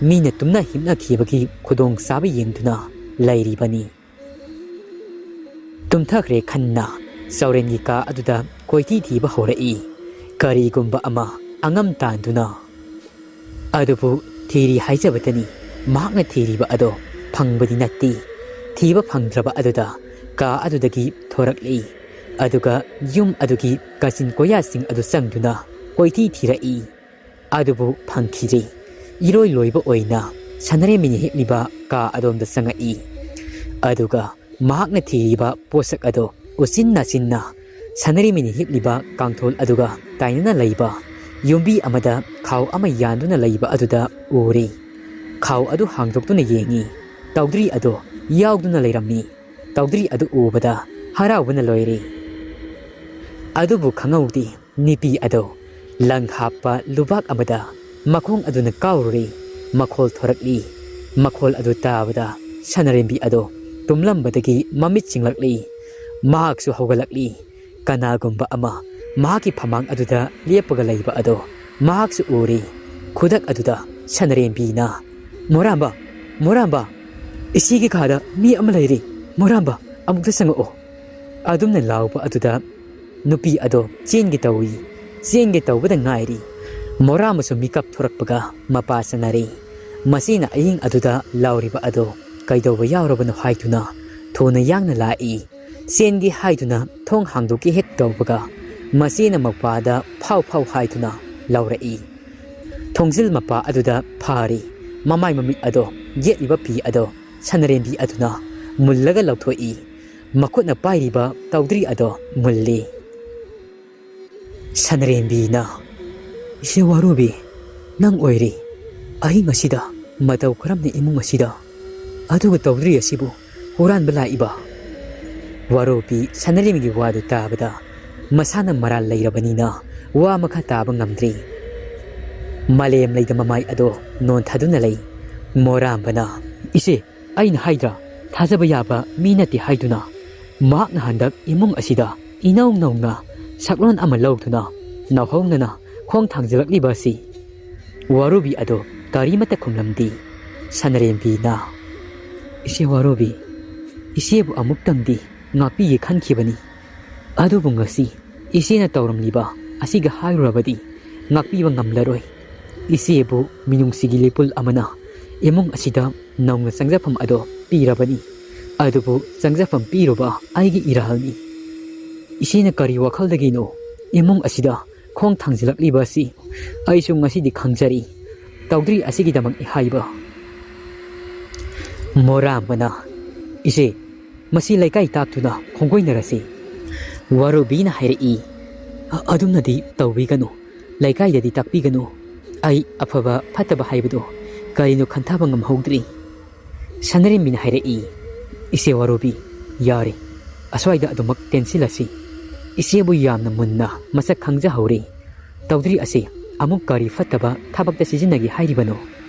ꯃꯤꯅ ꯇꯨꯝꯅ ꯍꯤꯞꯅꯈꯤꯕꯒꯤ ꯈꯨꯗꯣꯡꯆꯥꯕ ꯌꯦꯡꯗꯨꯅ ꯂꯩꯔꯤꯕꯅꯤ꯫ ꯇꯨꯝꯊꯈ꯭ꯔꯦ ꯈꯟꯅ ꯆꯥꯎꯔꯦꯟꯒꯤ ꯀꯥ ꯑꯗꯨꯗ ꯀꯣꯏꯊꯤ ꯊꯤꯕ ꯍꯧꯔꯛꯏ꯫ ꯀꯔꯤꯒꯨꯝꯕ ꯑꯃ ꯑꯉꯝ ꯇꯥꯟꯗꯨꯅ꯫ ꯑꯗꯨꯕꯨ ꯊꯤꯔꯤ ꯍꯥꯏꯖꯕꯇꯅꯤ, ꯃꯍꯥꯛꯅ ꯊꯤꯔꯤꯕ ꯑꯗꯣ ꯐꯪꯕꯗꯤ ꯅꯠꯇꯦ꯫ ꯊꯤꯕ ꯐꯪꯗ꯭ꯔꯕ ꯑꯗꯨꯗ ꯀꯥ ꯑꯗꯨꯗꯒꯤ ꯊꯣꯔꯛꯂꯛꯏ꯫ ꯑꯗꯨꯒ ꯌꯨꯝ ꯑꯗꯨꯒꯤ ꯀꯥꯆꯤꯟ ꯀꯣꯌꯥꯁꯤꯡ ꯑꯗꯨ ꯆꯪꯗꯨꯅ ꯀꯣꯏꯊꯤ ꯊꯤꯔꯛꯏ꯫ ꯑꯗꯨꯕꯨ ꯐꯪꯈꯤꯗ꯭ꯔꯦ꯫ ꯏꯔꯣꯏ ꯂꯣꯏꯕ ꯑꯣꯏꯅ ꯁꯅꯔꯦꯝꯕꯤꯅ ꯍꯤꯞꯂꯤꯕ ꯀꯥ ꯑꯗꯣꯝꯗ ꯆꯪꯉꯛꯏ꯫ ꯑꯗꯨꯒ ꯃꯍꯥꯛꯅ ꯊꯤꯔꯤꯕ ꯄꯣꯠꯁꯛ ꯑꯗꯣ ꯎꯆꯤꯟ ꯅꯥꯆꯤꯟꯅ ꯁꯅꯔꯦꯝꯕꯤꯅ ꯍꯤꯞꯂꯤꯕ ꯀꯥꯡꯊꯣꯜ ꯑꯗꯨꯒ ꯇꯥꯏꯅꯅ ꯂꯩꯕ ꯌꯨꯝꯕꯤ ꯑꯃꯗ ꯈꯥꯎ ꯑꯃ ꯌꯥꯟꯗꯨꯅ ꯂꯩꯕ ꯑꯗꯨꯗ ꯎꯔꯦ꯫ ꯈꯥꯎ ꯑꯗꯨ ꯍꯥꯡꯗꯣꯛꯇꯨꯅ ꯌꯦꯡꯉꯤ꯫ ꯇꯧꯗ꯭ꯔꯤ ꯑꯗꯣ ꯌꯥꯎꯗꯨꯅ ꯂꯩꯔꯝꯃꯤ꯫ ꯇꯧꯗ꯭ꯔꯤ ꯑꯗꯨ ꯎꯕꯗ ꯍꯔꯥꯎꯕꯅ ꯂꯣꯏꯔꯦ꯫ ꯑꯗꯨꯕꯨ ꯈꯪꯍꯧꯗꯦ, ꯅꯨꯄꯤ ꯑꯗꯨ ꯂꯪ ꯍꯥꯞꯄ ꯂꯨꯕꯥꯛ ꯑꯃꯗ ꯃꯈꯣꯡ ꯑꯗꯨꯅ ꯀꯥꯎꯔꯨꯔꯦ꯫ ꯃꯈꯣꯜ ꯊꯣꯔꯛꯂꯤ꯫ ꯃꯈꯣꯜ ꯑꯗꯨ ꯇꯥꯕꯗ ꯁꯅꯔꯦꯝꯕꯤ ꯑꯗꯨ ꯇꯨꯝꯂꯝꯕꯗꯒꯤ ꯃꯃꯤꯠ ꯁꯤꯡꯂꯛꯂꯤ꯫ ꯃꯍꯥꯛꯁꯨ ꯍꯧꯒꯠꯂꯛꯂꯤ꯫ ꯀꯅꯥꯒꯨꯝꯕ ꯑꯃ ꯃꯍꯥꯛꯀꯤ ꯐꯃꯥꯡ ꯑꯗꯨꯗ ꯂꯦꯞꯄꯒ ꯂꯩꯕ ꯑꯗꯨ ꯃꯍꯥꯛꯁꯨ ꯎꯔꯦ꯫ ꯈꯨꯗꯛ ꯑꯗꯨꯗ ꯁꯅꯔꯦꯝꯕꯤꯅ, "ꯃꯣꯔꯥꯝꯕ, ꯃꯣꯔꯥꯝꯕ, ꯏꯆꯦꯒꯤ ꯀꯥꯗ ꯃꯤ ꯑꯃ ꯂꯩꯔꯤ꯫ ꯃꯣꯔꯥꯝꯕ, ꯑꯃꯨꯛꯇ ꯆꯪꯉꯛꯑꯣ!" ꯑꯗꯨꯝꯅ ꯂꯥꯎꯕ ꯑꯗꯨꯗ ꯅꯨꯄꯤ ꯑꯗꯣ ꯆꯦꯟꯒꯦ ꯇꯧꯏ꯫ ꯆꯦꯟꯒꯦ ꯇꯧꯕꯗ ꯉꯥꯏꯔꯤ꯫ ꯃꯣꯔꯥꯝꯕꯁꯨ ꯃꯤꯀꯞ ꯊꯣꯔꯛꯄꯒ ꯃꯄꯥ ꯆꯅꯔꯦ꯫ ꯃꯁꯤꯅ ꯑꯍꯤꯡ ꯑꯗꯨꯗ ꯂꯥꯎꯔꯤꯕ ꯑꯗꯣ ꯀꯩꯗꯧꯕ ꯌꯥꯎꯔꯕꯅꯣ ꯍꯥꯏꯗꯨꯅ ꯊꯨꯅ ꯌꯥꯡꯅ ꯂꯥꯛꯏ꯫ ꯆꯦꯟꯒꯦ ꯍꯥꯏꯗꯨꯅ ꯊꯣꯡ ꯍꯥꯡꯗꯣꯛꯀꯦ ꯍꯦꯛ ꯇꯧꯕꯒ ꯃꯆꯦꯅ ꯃꯄꯥꯗ ꯐꯥꯎ ꯐꯥꯎ ꯍꯥꯏꯗꯨꯅ ꯂꯥꯎꯔꯛꯏ꯫ ꯊꯣꯡꯖꯤꯜ ꯃꯄꯥ ꯑꯗꯨꯗ ꯐꯥꯔꯤ꯫ ꯃꯃꯥꯏ ꯃꯃꯤꯠ ꯑꯗꯣ ꯌꯦꯠꯂꯤꯕ ꯐꯤ ꯑꯗꯣ ꯁꯅꯔꯦꯝꯕꯤ ꯑꯗꯨꯅ ꯃꯨꯜꯂꯒ ꯂꯧꯊꯣꯛꯏ꯫ ꯃꯈꯨꯠꯅ ꯄꯥꯏꯔꯤꯕ ꯇꯧꯗ꯭ꯔꯤ ꯑꯗꯣ ꯃꯨꯜꯂꯤ꯫ ꯁꯅꯔꯦꯝꯕꯤꯅ, "ꯏꯆꯦ ꯋꯥꯔꯨꯕꯤ, ꯅꯪ ꯑꯣꯏꯔꯦ ꯑꯍꯤꯡ ꯑꯁꯤꯗ ꯃꯇꯧ ꯀꯔꯝꯅ ꯏꯃꯨꯡ ꯑꯁꯤꯗ ꯑꯗꯨꯒ ꯇꯧꯗ꯭ꯔꯤ ꯑꯁꯤꯕꯨ ꯍꯨꯔꯥꯟꯕ ꯂꯥꯛꯏꯕ?" ꯋꯥꯔꯨꯕꯤ ꯁꯅꯔꯦꯝꯕꯤꯒꯤ ꯋꯥꯗꯨ ꯇꯥꯕꯗ ꯃꯁꯥꯅ ꯃꯔꯥꯜ ꯂꯩꯔꯕꯅꯤꯅ ꯋꯥ ꯃꯈꯥ ꯇꯥꯕ ꯉꯝꯗ꯭ꯔꯦ꯫ ꯃꯥꯂꯦꯝ ꯂꯩꯗ ꯃꯃꯥꯏ ꯑꯗꯣ ꯅꯣꯟꯊꯗꯨꯅ ꯂꯩ꯫ ꯃꯣꯔꯥꯝꯕꯅ, "ꯏꯆꯦ, ꯑꯩꯅ ꯍꯥꯏꯗ꯭ꯔꯥ, ꯊꯥꯖꯕ ꯌꯥꯕ ꯃꯤ ꯅꯠꯇꯦ ꯍꯥꯏꯗꯨꯅ꯫ ꯃꯍꯥꯛꯅ ꯍꯟꯗꯛ ꯏꯃꯨꯡ ꯑꯁꯤꯗ ꯏꯅꯧ ꯅꯧꯅ ꯁꯛꯂꯣꯟ ꯑꯃ ꯂꯧꯗꯨꯅ ꯅꯧꯍꯧꯅꯅ ꯈꯣꯡ ꯊꯥꯡꯖꯤꯜꯂꯛꯂꯤꯕ ꯑꯁꯤ?" ꯋꯥꯔꯨꯕꯤ ꯑꯗꯣ ꯀꯔꯤꯃꯠꯇ ꯈꯨꯝꯂꯝꯗꯦ꯫ ꯁꯅꯔꯦꯝꯕꯤꯅ, "ꯏꯆꯦ ꯋꯥꯔꯨꯕꯤ, ꯏꯆꯦꯕꯨ ꯑꯃꯨꯛꯇꯪꯗꯤ ꯉꯥꯛꯄꯤꯒꯦ ꯈꯟꯈꯤꯕꯅꯤ꯫ ꯑꯗꯨꯕꯨ ꯉꯁꯤ ꯏꯆꯦꯅ ꯇꯧꯔꯝꯂꯤꯕ ꯑꯁꯤꯒ ꯍꯥꯏꯔꯨꯔꯕꯗꯤ ꯉꯥꯛꯄꯤꯕ ꯉꯝꯂꯔꯣꯏ꯫ ꯏꯆꯦꯕꯨ ꯃꯤꯅꯨꯡꯁꯤꯒꯤ ꯂꯤꯄꯨꯜ ꯑꯃꯅ ꯏꯃꯨꯡ ꯑꯁꯤꯗ ꯅꯧꯅ ꯆꯪꯖꯐꯝ ꯑꯗꯣ ꯄꯤꯔꯕꯅꯤ꯫ ꯑꯗꯨꯕꯨ ꯆꯪꯖꯐꯝ ꯄꯤꯔꯨꯕ ꯑꯩꯒꯤ ꯏꯔꯥꯜꯅꯤ꯫ ꯏꯆꯦꯅ ꯀꯔꯤ ꯋꯥꯈꯜꯗꯒꯤꯅꯣ ꯏꯃꯨꯡ ꯑꯁꯤꯗ ꯈꯣꯡ ꯊꯥꯡꯖꯤꯜꯂꯛꯂꯤꯕ ꯑꯁꯤ ꯑꯩꯁꯨ ꯉꯁꯤꯗꯤ ꯈꯪꯖꯔꯤ꯫ ꯇꯧꯗ꯭ꯔꯤ ꯑꯁꯤꯒꯤꯗꯃꯛꯅꯤ ꯍꯥꯏꯕ?" ꯃꯣꯔꯥꯝꯕꯅ, "ꯏꯆꯦ, ꯃꯁꯤ ꯂꯩꯀꯥꯏ ꯇꯥꯛꯇꯨꯅ ꯈꯣꯡꯒꯣꯏꯅꯔꯁꯤ꯫" ꯋꯥꯔꯨꯕꯤꯅ ꯍꯥꯏꯔꯛꯏ, "ꯑ-, ꯑꯗꯨꯝꯅꯗꯤ ꯇꯧꯕꯤꯒꯅꯨ꯫ ꯂꯩꯀꯥꯏꯗꯗꯤ ꯇꯥꯛꯄꯤꯒꯅꯨ꯫ ꯑꯩ ꯑꯐꯕ ꯐꯠꯇꯕ ꯍꯥꯏꯕꯗꯨ ꯀꯔꯤꯅꯣ ꯈꯟꯊꯕ ꯉꯝꯍꯧꯗ꯭ꯔꯤ꯫" ꯁꯅꯔꯦꯝꯕꯤꯅ ꯍꯥꯏꯔꯛꯏ, "ꯏꯆꯦ ꯋꯥꯔꯨꯕꯤ, ꯌꯥꯔꯦ, ꯑꯁ꯭ꯋꯥꯏꯗ ꯑꯗꯨꯃꯛ ꯇꯦꯟꯁꯤꯜꯂꯁꯤ꯫ ꯏꯆꯦꯕꯨ ꯌꯥꯝꯅ ꯃꯨꯟꯅ ꯃꯁꯛ ꯈꯪꯖꯍꯧꯔꯦ꯫ ꯇꯧꯗ꯭ꯔꯤ ꯑꯁꯤ ꯑꯃꯨꯛ ꯀꯔꯤ ꯐꯠꯇꯕ ꯊꯕꯛꯇ ꯁꯤꯖꯤꯟꯅꯒꯦ ꯍꯥꯏꯔꯤꯕꯅꯣ?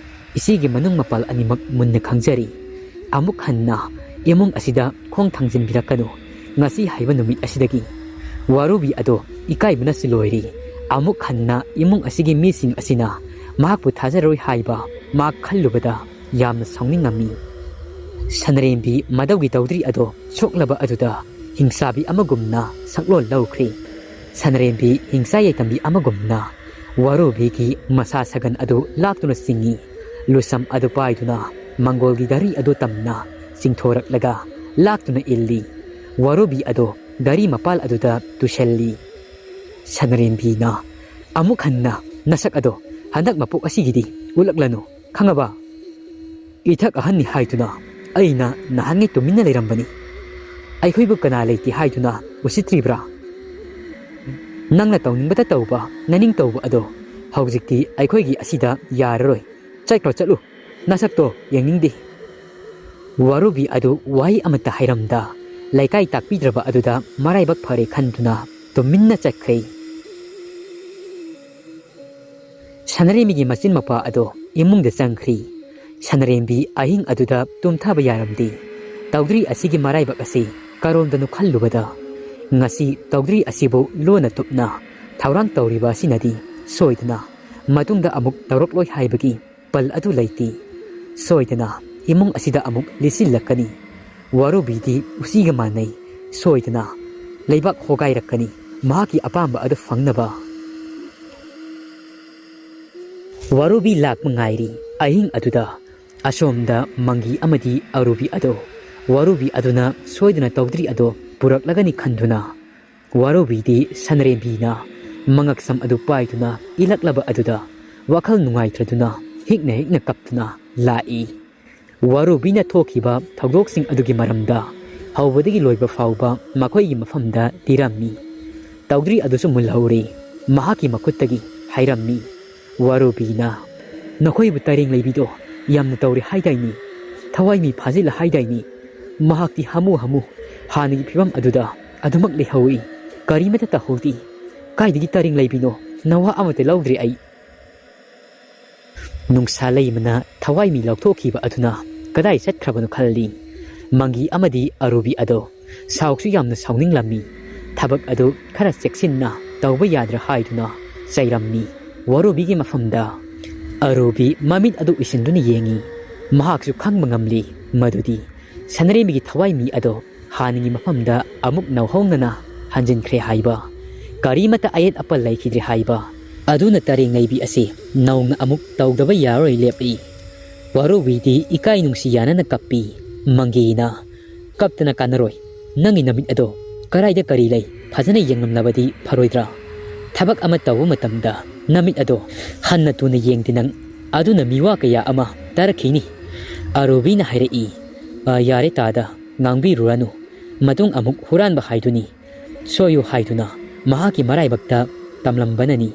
ꯏꯆꯦꯒꯤ ꯃꯅꯨꯡ ꯃꯄꯥꯜ ꯑꯅꯤꯃꯛ ꯃꯨꯟꯅ ꯈꯪꯖꯔꯤ꯫ ꯑꯃꯨꯛ ꯍꯟꯅ ꯏꯃꯨꯡ ꯑꯁꯤꯗ ꯈꯣꯡ ꯊꯥꯡꯖꯤꯟꯕꯤꯔꯛꯀꯅꯨ꯫ ꯉꯁꯤ ꯍꯥꯏꯕ ꯅꯨꯃꯤꯠ ꯑꯁꯤꯗꯒꯤ ꯋꯥꯔꯨꯕꯤ ꯑꯗꯣ ꯏꯀꯥꯏꯕꯅꯁꯨ ꯂꯣꯏꯔꯦ꯫ ꯑꯃꯨꯛ ꯍꯟꯅ ꯏꯃꯨꯡ ꯑꯁꯤꯒꯤ ꯃꯤꯁꯤꯡ ꯑꯁꯤꯅ ꯃꯍꯥꯛꯄꯨ ꯊꯥꯖꯔꯣꯏ ꯍꯥꯏꯕ ꯃꯍꯥꯛ ꯈꯜꯂꯨꯕꯗ ꯌꯥꯝꯅ ꯁꯥꯎꯅꯤꯡꯉꯝꯃꯤ꯫ ꯁꯅꯔꯦꯝꯕꯤ ꯃꯗꯧꯒꯤ ꯇꯧꯗ꯭ꯔꯤ ꯑꯗꯣ ꯁꯣꯛꯂꯕ ꯑꯗꯨꯗ ꯍꯤꯡꯆꯥꯕꯤ ꯑꯃꯒꯨꯝꯅ ꯁꯛꯂꯣꯟ ꯂꯧꯈ꯭ꯔꯦ꯫ ꯁꯅꯔꯦꯝꯕꯤ ꯍꯤꯡꯆꯥ ꯌꯥꯏꯇꯝꯕꯤ ꯑꯃꯒꯨꯝꯅ ꯋꯥꯔꯨꯕꯤꯒꯤ ꯃꯁꯥ ꯁꯒꯟ ꯑꯗꯨ ꯂꯥꯛꯇꯨꯅ ꯆꯤꯡꯏ꯫ ꯂꯨꯁꯝ ꯑꯗꯨ ꯄꯥꯏꯗꯨꯅ ꯃꯪꯒꯣꯜꯒꯤ ꯘꯔꯤ ꯑꯗꯨ ꯇꯝꯅ ꯆꯤꯡꯊꯣꯔꯛꯂꯒ ꯂꯥꯛꯇꯨꯅ ꯏꯜꯂꯤ꯫ ꯋꯥꯔꯨꯕꯤ ꯑꯗꯣ ꯘꯔꯤ ꯃꯄꯥꯜ ꯑꯗꯨꯗ ꯇꯨꯁꯜꯂꯤ꯫ ꯁꯅꯔꯦꯝꯕꯤꯅ ꯑꯃꯨꯛ ꯍꯟꯅ ꯅꯁꯛ ꯑꯗꯣ ꯍꯟꯗꯛ ꯃꯄꯣꯛ ꯑꯁꯤꯒꯤꯗꯤ ꯎꯠꯂꯛꯂꯅꯨ, ꯈꯪꯉꯕ? ꯏꯊꯛ ꯑꯍꯟꯅꯤ ꯍꯥꯏꯗꯨꯅ ꯑꯩꯅ ꯅꯍꯥꯟꯉꯩ ꯇꯨꯃꯤꯟꯅ ꯂꯩꯔꯝꯕꯅꯤ꯫ ꯑꯩꯈꯣꯏꯕꯨ ꯀꯅꯥ ꯂꯩꯇꯦ ꯍꯥꯏꯗꯨꯅ ꯎꯁꯤꯠꯇ꯭ꯔꯤꯕ꯭ꯔꯥ? ꯅꯪꯅ ꯇꯧꯅꯤꯡꯕꯇ ꯇꯧꯕ ꯅꯅꯤꯡ ꯇꯧꯕ ꯑꯗꯣ ꯍꯧꯖꯤꯛꯇꯤ ꯑꯩꯈꯣꯏꯒꯤ ꯑꯁꯤꯗ ꯌꯥꯔꯔꯣꯏ꯫ ꯆꯠꯈ꯭ꯔꯣ, ꯆꯠꯂꯨ꯫ ꯅꯁꯛꯇꯣ ꯌꯦꯡꯅꯤꯡꯗꯦ꯫ ꯋꯥꯔꯨꯕꯤ ꯑꯗꯨ ꯋꯥꯍꯩ ꯑꯃꯠꯇ ꯍꯥꯏꯔꯝꯗ ꯂꯩꯀꯥꯏ ꯇꯥꯛꯄꯤꯗ꯭ꯔꯕ ꯑꯗꯨꯗ ꯃꯔꯥꯏꯕꯛ ꯐꯔꯦ ꯈꯟꯗꯨꯅ ꯇꯨꯃꯤꯟꯅ ꯆꯠꯈ꯭ꯔꯦ꯫ ꯁꯅꯔꯦꯝꯕꯤꯒꯤ ꯃꯆꯤꯟ ꯃꯄꯥ ꯑꯗꯣ ꯏꯃꯨꯡꯗ ꯆꯪꯈ꯭ꯔꯤ꯫ ꯁꯅꯔꯦꯝꯕꯤ ꯑꯍꯤꯡ ꯑꯗꯨꯗ ꯇꯨꯝꯊꯕ ꯌꯥꯔꯝꯗꯦ꯫ ꯇꯧꯗ꯭ꯔꯤ ꯑꯁꯤꯒꯤ ꯃꯔꯥꯏꯕꯛ ꯑꯁꯤ ꯀꯔꯣꯝꯗꯅꯣ ꯈꯜꯂꯨꯕꯗ ꯉꯁꯤ ꯇꯧꯗ꯭ꯔꯤ ꯑꯁꯤꯕꯨ ꯂꯣꯟꯅ ꯇꯨꯞꯅ ꯊꯧꯔꯥꯡ ꯇꯧꯔꯤꯕ ꯑꯁꯤꯅꯗꯤ ꯁꯣꯏꯗꯅ ꯃꯇꯨꯡꯗ ꯑꯃꯨꯛ ꯇꯧꯔꯛꯂꯣꯏ ꯍꯥꯏꯕꯒꯤ ꯄꯜ ꯑꯗꯨ ꯂꯩꯇꯦ꯫ ꯁꯣꯏꯗꯅ ꯏꯃꯨꯡ ꯑꯁꯤꯗ ꯑꯃꯨꯛ ꯂꯤꯁꯤꯜꯂꯛꯀꯅꯤ꯫ ꯋꯥꯔꯨꯕꯤꯗꯤ ꯎꯆꯤꯒ ꯃꯥꯟꯅꯩ꯫ ꯁꯣꯏꯗꯅ ꯂꯩꯕꯥꯛ ꯍꯣꯒꯥꯏꯔꯛꯀꯅꯤ, ꯃꯍꯥꯛꯀꯤ ꯑꯄꯥꯝꯕ ꯑꯗꯨ ꯐꯪꯅꯕ꯫ ꯋꯥꯔꯨꯕꯤ ꯂꯥꯛꯄ ꯉꯥꯏꯔꯤ꯫ ꯑꯍꯤꯡ ꯑꯗꯨꯗ ꯑꯁꯣꯝꯗ ꯃꯪꯒꯤ ꯑꯃꯗꯤ ꯑꯔꯨꯕꯤ ꯑꯗꯣ, ꯋꯥꯔꯨꯕꯤ ꯑꯗꯨꯅ ꯁꯣꯏꯗꯅ ꯇꯧꯗ꯭ꯔꯤ ꯑꯗꯣ ꯄꯨꯔꯛꯂꯒꯅꯤ ꯈꯟꯗꯨꯅ ꯋꯥꯔꯨꯕꯤꯗꯤ ꯁꯅꯔꯦꯝꯕꯤꯅ ꯃꯉꯛꯁꯝ ꯑꯗꯨ ꯄꯥꯏꯗꯨꯅ ꯏꯜꯂꯛꯂꯕ ꯑꯗꯨꯗ ꯋꯥꯈꯜ ꯅꯨꯡꯉꯥꯏꯇ꯭ꯔꯗꯨꯅ ꯍꯤꯛꯅ ꯍꯤꯛꯅ ꯀꯞꯇꯨꯅ ꯂꯥꯛꯏ꯫ ꯋꯥꯔꯨꯕꯤꯅ ꯊꯣꯛꯈꯤꯕ ꯊꯧꯗꯣꯛꯁꯤꯡ ꯑꯗꯨꯒꯤ ꯃꯔꯝꯗ ꯍꯧꯕꯗꯒꯤ ꯂꯣꯏꯕ ꯐꯥꯎꯕ ꯃꯈꯣꯏꯒꯤ ꯃꯐꯝꯗ ꯂꯤꯔꯝꯃꯤ꯫ ꯇꯧꯗ꯭ꯔꯤ ꯑꯗꯨꯁꯨ ꯃꯨꯜꯍꯧꯔꯦ꯫ ꯃꯍꯥꯛꯀꯤ ꯃꯈꯨꯠꯇꯒꯤ ꯍꯥꯏꯔꯝꯃꯤ꯫ ꯋꯥꯔꯨꯕꯤꯅ, "ꯅꯈꯣꯏꯕꯨ ꯇꯔꯦꯡ ꯂꯩꯕꯤꯗꯣ ꯌꯥꯝꯅ ꯇꯧꯔꯦ ꯍꯥꯏꯗꯥꯏꯅꯦ? ꯊꯋꯥꯏ ꯃꯤ ꯐꯥꯖꯤꯜꯂ ꯍꯥꯏꯗꯥꯏꯅꯦ? ꯃꯍꯥꯛꯇꯤ ꯍꯥꯃꯨ ꯍꯥꯃꯨ ꯍꯥꯟꯅꯒꯤ ꯐꯤꯕꯝ ꯑꯗꯨꯗ ꯑꯗꯨꯃꯛ ꯂꯩꯍꯧꯏ꯫ ꯀꯔꯤꯃꯠꯇ ꯇꯧꯍꯧꯗꯦ꯫ ꯀꯥꯏꯗꯒꯤ ꯇꯔꯦꯡ ꯂꯩꯕꯤꯅꯣ? ꯅꯋꯥ ꯑꯃꯠꯇ ꯂꯧꯗ꯭ꯔꯦ ꯑꯩ꯫ ꯅꯨꯡꯁꯥ ꯂꯩꯃꯅ ꯊꯋꯥꯏ ꯃꯤ ꯂꯧꯊꯣꯛꯈꯤꯕ ꯑꯗꯨꯅ ꯀꯗꯥꯏ ꯆꯠꯈ꯭ꯔꯕꯅꯣ ꯈꯜꯂꯤ꯫ ꯃꯪꯒꯤ ꯑꯃꯗꯤ ꯑꯔꯨꯕꯤ ꯑꯗꯣ ꯁꯥꯎꯁꯨ ꯌꯥꯝꯅ ꯁꯥꯎꯅꯤꯡꯂꯝꯃꯤ꯫ ꯊꯕꯛ ꯑꯗꯨ ꯈꯔ ꯆꯦꯛꯁꯤꯟꯅ ꯇꯧꯕ ꯌꯥꯗ꯭ꯔꯥ ꯍꯥꯏꯗꯨꯅ ꯆꯩꯔꯝꯃꯤ꯫ ꯋꯥꯔꯨꯕꯤꯒꯤ ꯃꯐꯝꯗ ꯑꯔꯨꯕꯤ ꯃꯃꯤꯠ ꯑꯗꯨ ꯎꯏꯁꯤꯟꯗꯨꯅ ꯌꯦꯡꯉꯤ꯫ ꯃꯍꯥꯛꯁꯨ ꯈꯪꯕ ꯉꯝꯂꯤ ꯃꯗꯨꯗꯤ ꯁꯅꯔꯦꯝꯕꯤꯒꯤ ꯊꯋꯥꯏ ꯃꯤ ꯑꯗꯣ ꯍꯥꯟꯅꯒꯤ ꯃꯐꯝꯗ ꯑꯃꯨꯛ ꯅꯧꯍꯧꯅꯅ ꯍꯟꯖꯤꯟꯈ꯭ꯔꯦ ꯍꯥꯏꯕ, ꯀꯔꯤꯃꯠꯇ ꯑꯌꯦꯠ ꯑꯄꯟ ꯂꯩꯈꯤꯗ꯭ꯔꯦ ꯍꯥꯏꯕ ꯑꯗꯨꯅ ꯇꯔꯦꯡ ꯂꯩꯕꯤ ꯑꯁꯤ ꯅꯧꯅ ꯑꯃꯨꯛ ꯇꯧꯗꯕ ꯌꯥꯔꯣꯏ ꯂꯦꯞꯂꯤ꯫ ꯋꯥꯔꯨꯕꯤꯗꯤ ꯏꯀꯥꯏ ꯅꯨꯡꯁꯤ ꯌꯥꯅꯅ ꯀꯞꯄꯤ꯫ ꯃꯪꯒꯤꯅ, "ꯀꯞꯇꯅ ꯀꯥꯟꯅꯔꯣꯏ꯫ ꯅꯪꯒꯤ ꯅꯃꯤꯠ ꯑꯗꯣ ꯀꯔꯥꯏꯗ ꯀꯔꯤ ꯂꯩ ꯐꯖꯅ ꯌꯦꯡꯂꯝꯂꯕꯗꯤ ꯐꯔꯣꯏꯗ꯭ꯔꯥ? ꯊꯕꯛ ꯑꯃ ꯇꯧꯕ ꯃꯇꯝꯗ ꯅꯃꯤꯠ ꯑꯗꯣ ꯍꯟꯅ ꯇꯨꯅ ꯌꯦꯡꯗꯦ ꯅꯪ, ꯑꯗꯨꯅ ꯃꯤꯋꯥ ꯀꯌꯥ ꯑꯃ ꯇꯥꯔꯛꯈꯤꯅꯤ꯫" ꯑꯔꯨꯕꯤꯅ ꯍꯥꯏꯔꯛꯏ, "ꯑ, ꯌꯥꯔꯦ ꯇꯥꯗ, ꯉꯥꯡꯕꯤꯔꯨꯔꯅꯨ꯫ ꯃꯇꯨꯡ ꯑꯃꯨꯛ ꯍꯨꯔꯥꯟꯕ ꯍꯥꯏꯗꯨꯅꯤ꯫ ꯁꯣꯏꯌꯨ ꯍꯥꯏꯗꯨꯅ ꯃꯍꯥꯛꯀꯤ ꯃꯔꯥꯏꯕꯛꯇ ꯇꯝꯂꯝꯕꯅꯅꯤ꯫"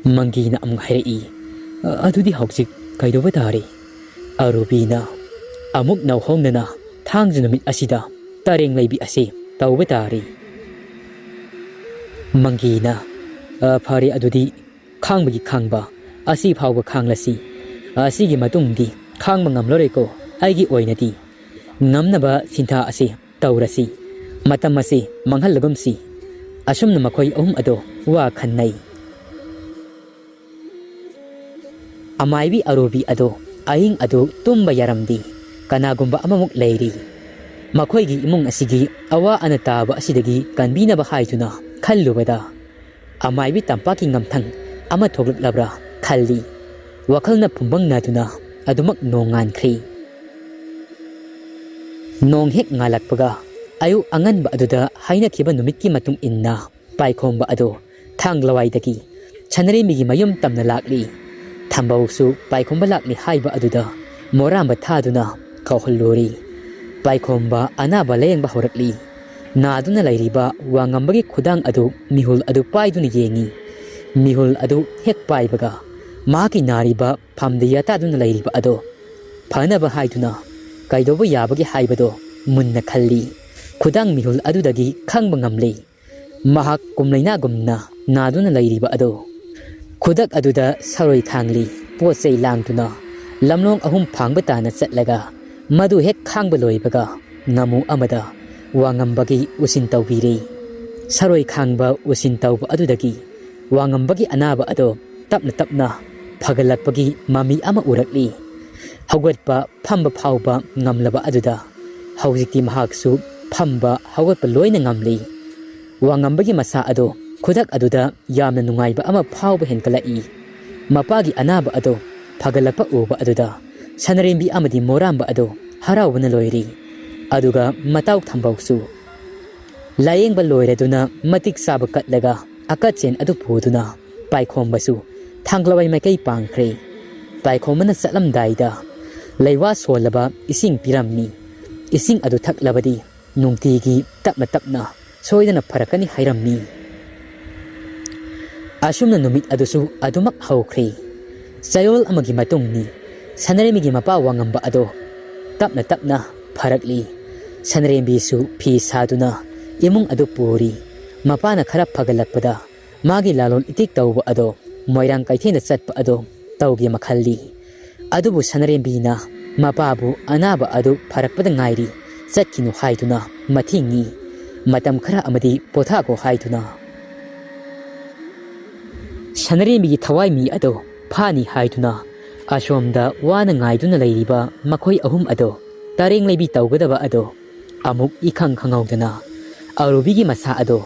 ꯃꯪꯒꯤꯅ ꯑꯃꯨꯛ ꯍꯥꯏꯔꯛꯏ, "ꯑ-, ꯑꯗꯨꯗꯤ ꯍꯧꯖꯤꯛ ꯀꯩꯗꯧꯕ ꯇꯥꯔꯦ?" ꯑꯔꯨꯕꯤꯅ ꯑꯃꯨꯛ ꯅꯧꯍꯧꯅꯅ ꯊꯥꯡꯖ ꯅꯨꯃꯤꯠ ꯑꯁꯤꯗ ꯇꯔꯦꯡ ꯂꯩꯕꯤ ꯑꯁꯤ ꯇꯧꯕ ꯇꯥꯔꯦ꯫ ꯃꯪꯒꯤꯅ, "ꯑ, ꯐꯔꯦ ꯑꯗꯨꯗꯤ, ꯈꯥꯡꯕꯒꯤ ꯈꯥꯡꯕ, ꯑꯁꯤ ꯐꯥꯎꯕ ꯈꯥꯡꯂꯁꯤ꯫ ꯑꯁꯤꯒꯤ ꯃꯇꯨꯡꯗꯤ ꯈꯥꯡꯕ ꯉꯝꯂꯔꯣꯏꯀꯣ ꯑꯩꯒꯤ ꯑꯣꯏꯅꯗꯤ꯫ ꯉꯝꯅꯕ ꯁꯤꯟꯊꯥ ꯑꯁꯤ ꯇꯧꯔꯁꯤ꯫ ꯃꯇꯝ ꯑꯁꯤ ꯃꯥꯡꯍꯜꯂꯒꯨꯝꯁꯤ꯫" ꯑꯁꯨꯝꯅ ꯃꯈꯣꯏ ꯑꯍꯨꯝ ꯑꯗꯣ ꯋꯥ ꯈꯟꯅꯩ꯫ ꯑꯃꯥꯏꯕꯤ ꯑꯔꯨꯕꯤ ꯑꯗꯣ ꯑꯍꯤꯡ ꯑꯗꯨ ꯇꯨꯝꯕ ꯌꯥꯔꯝꯗꯦ꯫ ꯀꯅꯥꯒꯨꯝꯕ ꯑꯃꯃꯨꯛ ꯂꯩꯔꯤ꯫ ꯃꯈꯣꯏꯒꯤ ꯏꯃꯨꯡ ꯑꯁꯤꯒꯤ ꯑꯋꯥ ꯑꯅꯥ ꯇꯥꯕ ꯑꯁꯤꯗꯒꯤ ꯀꯟꯕꯤꯅꯕ ꯍꯥꯏꯗꯨꯅ ꯈꯜꯂꯨꯕꯗ ꯑꯃꯥꯏꯕꯤ ꯇꯝꯄꯥꯛꯀꯤ ꯉꯝꯊꯪ ꯑꯃ ꯊꯣꯛꯂꯛꯂꯕ꯭ꯔꯥ ꯈꯜꯂꯤ꯫ ꯋꯥꯈꯜꯅ ꯐꯨꯝꯕꯪꯅꯗꯨꯅ ꯑꯗꯨꯃꯛ ꯅꯣꯡꯉꯥꯟꯈ꯭ꯔꯦ꯫ ꯅꯣꯡ ꯍꯦꯛ ꯉꯥꯜꯂꯛꯄꯒ ꯑꯌꯨꯛ ꯑꯉꯟꯕ ꯑꯗꯨꯗ ꯍꯥꯏꯅꯈꯤꯕ ꯅꯨꯃꯤꯠꯀꯤ ꯃꯇꯨꯡ ꯏꯟꯅ ꯄꯥꯏꯈꯣꯝꯕ ꯑꯗꯨ ꯊꯥꯡꯂꯋꯥꯏꯗꯒꯤ ꯁꯅꯔꯦꯝꯕꯤꯒꯤ ꯃꯌꯨꯝ ꯇꯝꯅ ꯂꯥꯛꯂꯤ꯫ ꯊꯝꯕꯧꯁꯨ ꯄꯥꯏꯈꯣꯝꯕ ꯂꯥꯛꯂꯤ ꯍꯥꯏꯕ ꯑꯗꯨꯗ ꯃꯣꯔꯥꯝꯕ ꯊꯥꯗꯨꯅ ꯀꯧꯍꯜꯂꯨꯔꯤ꯫ ꯄꯥꯏꯈꯣꯝꯕ ꯑꯅꯥꯕ ꯂꯥꯌꯦꯡꯕ ꯍꯧꯔꯛꯂꯤ꯫ ꯅꯥꯗꯨꯅ ꯂꯩꯔꯤꯕ ꯋꯥꯉꯝꯕꯒꯤ ꯈꯨꯗꯥꯡ ꯑꯗꯨ ꯃꯤꯍꯨꯜ ꯑꯗꯨ ꯄꯥꯏꯗꯨꯅ ꯌꯦꯡꯉꯤ꯫ ꯃꯤꯍꯨꯜ ꯑꯗꯨ ꯍꯦꯛ ꯄꯥꯏꯕꯒ ꯃꯍꯥꯛꯀꯤ ꯅꯥꯔꯤꯕ ꯐꯝꯗ ꯌꯥꯇꯥꯗꯨꯅ ꯂꯩꯔꯤꯕ ꯑꯗꯨ ꯐꯅꯕ ꯍꯥꯏꯗꯨꯅ ꯀꯩꯗꯧꯕ ꯌꯥꯕꯒꯦ ꯍꯥꯏꯕꯗꯣ ꯃꯨꯟꯅ ꯈꯜꯂꯤ꯫ ꯈꯨꯗꯥꯡ ꯃꯤꯍꯨꯜ ꯑꯗꯨꯗꯒꯤ ꯈꯪꯕ ꯉꯝꯂꯤ꯫ ꯃꯍꯥꯛ ꯀꯨꯝꯂꯩꯅꯥꯒꯨꯝꯅ ꯅꯥꯗꯨꯅ ꯂꯩꯔꯤꯕ ꯑꯗꯨ꯫ ꯈꯨꯗꯛ ꯑꯗꯨꯗ ꯁꯔꯣꯏ ꯈꯥꯡꯂꯤ꯫ ꯄꯣꯠ ꯆꯩ ꯂꯥꯡꯗꯨꯅ ꯂꯝꯂꯣꯡ ꯑꯍꯨꯝ ꯐꯥꯡꯕ ꯇꯥꯅ ꯆꯠꯂꯒ ꯃꯗꯨ ꯍꯦꯛ ꯈꯥꯡꯕ ꯂꯣꯏꯕꯒ ꯉꯥꯃꯨ ꯑꯃꯗ ꯋꯥꯉꯝꯕꯒꯤ ꯎꯁꯤꯟ ꯇꯧꯕꯤꯔꯦ꯫ ꯁꯔꯣꯏ ꯈꯥꯡꯕ ꯎꯁꯤꯟ ꯇꯧꯕ ꯑꯗꯨꯗꯒꯤ ꯋꯥꯉꯝꯕꯒꯤ ꯑꯅꯥꯕ ꯑꯗꯣ ꯇꯞꯅ ꯇꯞꯅ ꯐꯒꯠꯂꯛꯄꯒꯤ ꯃꯃꯤ ꯑꯃ ꯎꯔꯛꯂꯤ꯫ ꯍꯧꯒꯠꯄ ꯐꯝꯕ ꯐꯥꯎꯕ ꯉꯝꯂꯕ ꯑꯗꯨꯗ ꯍꯧꯖꯤꯛꯇꯤ ꯃꯍꯥꯛꯁꯨ ꯐꯝꯕ ꯍꯧꯒꯠꯄ ꯂꯣꯏꯅ ꯉꯝꯂꯤ꯫ ꯋꯥꯉꯝꯕꯒꯤ ꯃꯁꯥ ꯑꯗꯣ ꯈꯨꯗꯛ ꯑꯗꯨꯗ ꯌꯥꯝꯅ ꯅꯨꯡꯉꯥꯏꯕ ꯑꯃ ꯐꯥꯎꯕ ꯍꯦꯟꯒꯠꯂꯛꯏ꯫ ꯃꯄꯥꯒꯤ ꯑꯅꯥꯕ ꯑꯗꯣ ꯐꯒꯠꯂꯛꯄ ꯎꯕ ꯑꯗꯨꯗ ꯁꯅꯔꯦꯝꯕꯤ ꯑꯃꯗꯤ ꯃꯣꯔꯥꯝꯕ ꯑꯗꯣ ꯍꯔꯥꯎꯕꯅ ꯂꯣꯏꯔꯤ꯫ ꯑꯗꯨꯒ ꯃꯇꯥꯎ ꯊꯝꯕꯧꯁꯨ ꯂꯥꯌꯦꯡꯕ ꯂꯣꯏꯔꯗꯨꯅ ꯃꯇꯤꯛ ꯆꯥꯕ ꯀꯠꯂꯒ ꯑꯀꯠꯆꯦꯟ ꯑꯗꯨ ꯄꯨꯗꯨꯅ ꯄꯥꯏꯈꯣꯝꯕꯁꯨ ꯊꯥꯡꯒꯂꯋꯥꯏ ꯃꯥꯏꯀꯩ ꯄꯥꯡꯈ꯭ꯔꯦ꯫ ꯄꯥꯏꯈꯣꯝꯕꯅ ꯆꯠꯂꯝꯗꯥꯏꯗ ꯂꯩꯋꯥ ꯁꯣꯜꯂꯕ ꯏꯁꯤꯡ ꯄꯤꯔꯝꯃꯤ꯫ ꯏꯁꯤꯡ ꯑꯗꯨ ꯊꯛꯂꯕꯗꯤ ꯅꯨꯡꯇꯤꯒꯤ ꯇꯞꯅ ꯇꯞꯅ ꯁꯣꯏꯗꯅ ꯐꯔꯛꯀꯅꯤ ꯍꯥꯏꯔꯝꯃꯤ꯫ ꯑꯁꯨꯝꯅ ꯅꯨꯃꯤꯠ ꯑꯗꯨꯁꯨ ꯑꯗꯨꯃꯛ ꯍꯧꯈ꯭ꯔꯦ꯫ ꯆꯌꯣꯜ ꯑꯃꯒꯤ ꯃꯇꯨꯡꯅꯤ꯫ ꯁꯅꯔꯦꯝꯕꯤꯒꯤ ꯃꯄꯥ ꯋꯥꯉꯝꯕ ꯑꯗꯣ ꯇꯞꯅ ꯇꯞꯅ ꯐꯔꯛꯂꯤ꯫ ꯁꯅꯔꯦꯝꯕꯤꯁꯨ ꯐꯤ ꯁꯥꯗꯨꯅ ꯏꯃꯨꯡ ꯑꯗꯨ ꯄꯨꯔꯤ꯫ ꯃꯄꯥꯅ ꯈꯔ ꯐꯒꯠꯂꯛꯄꯗ ꯃꯥꯒꯤ ꯂꯥꯂꯣꯟ ꯏꯇꯤꯛ ꯇꯧꯕ ꯑꯗꯣ ꯃꯣꯏꯔꯥꯡ ꯀꯩꯊꯦꯜꯗ ꯆꯠꯄ ꯑꯗꯣ ꯇꯧꯒꯦ ꯃꯈꯜꯂꯤ꯫ ꯑꯗꯨꯕꯨ ꯁꯅꯔꯦꯝꯕꯤꯅ ꯃꯄꯥꯕꯨ ꯑꯅꯥꯕ ꯑꯗꯨ ꯐꯔꯛꯄꯗ ꯉꯥꯏꯔꯤ, ꯆꯠꯈꯤꯅꯨ ꯍꯥꯏꯗꯨꯅ ꯃꯊꯤꯡꯉꯤ꯫ ꯃꯇꯝ ꯈꯔ ꯑꯃꯗꯤ ꯄꯣꯊꯥꯈꯣ ꯍꯥꯏꯗꯨꯅ꯫ ꯁꯅꯔꯦꯝꯕꯤꯒꯤ ꯊꯋꯥꯏ ꯃꯤ ꯑꯗꯣ ꯐꯥꯅꯤ ꯍꯥꯏꯗꯨꯅ ꯑꯁꯣꯝꯗ ꯋꯥꯅ ꯉꯥꯏꯗꯨꯅ ꯂꯩꯔꯤꯕ ꯃꯈꯣꯏ ꯑꯍꯨꯝ ꯑꯗꯣ ꯇꯔꯦꯡ ꯂꯩꯕꯤ ꯇꯧꯒꯗꯕ ꯑꯗꯣ ꯑꯃꯨꯛ ꯏꯈꯪ ꯈꯪꯍꯧꯗꯅ ꯑꯔꯨꯕꯤꯒꯤ ꯃꯁꯥ ꯑꯗꯣ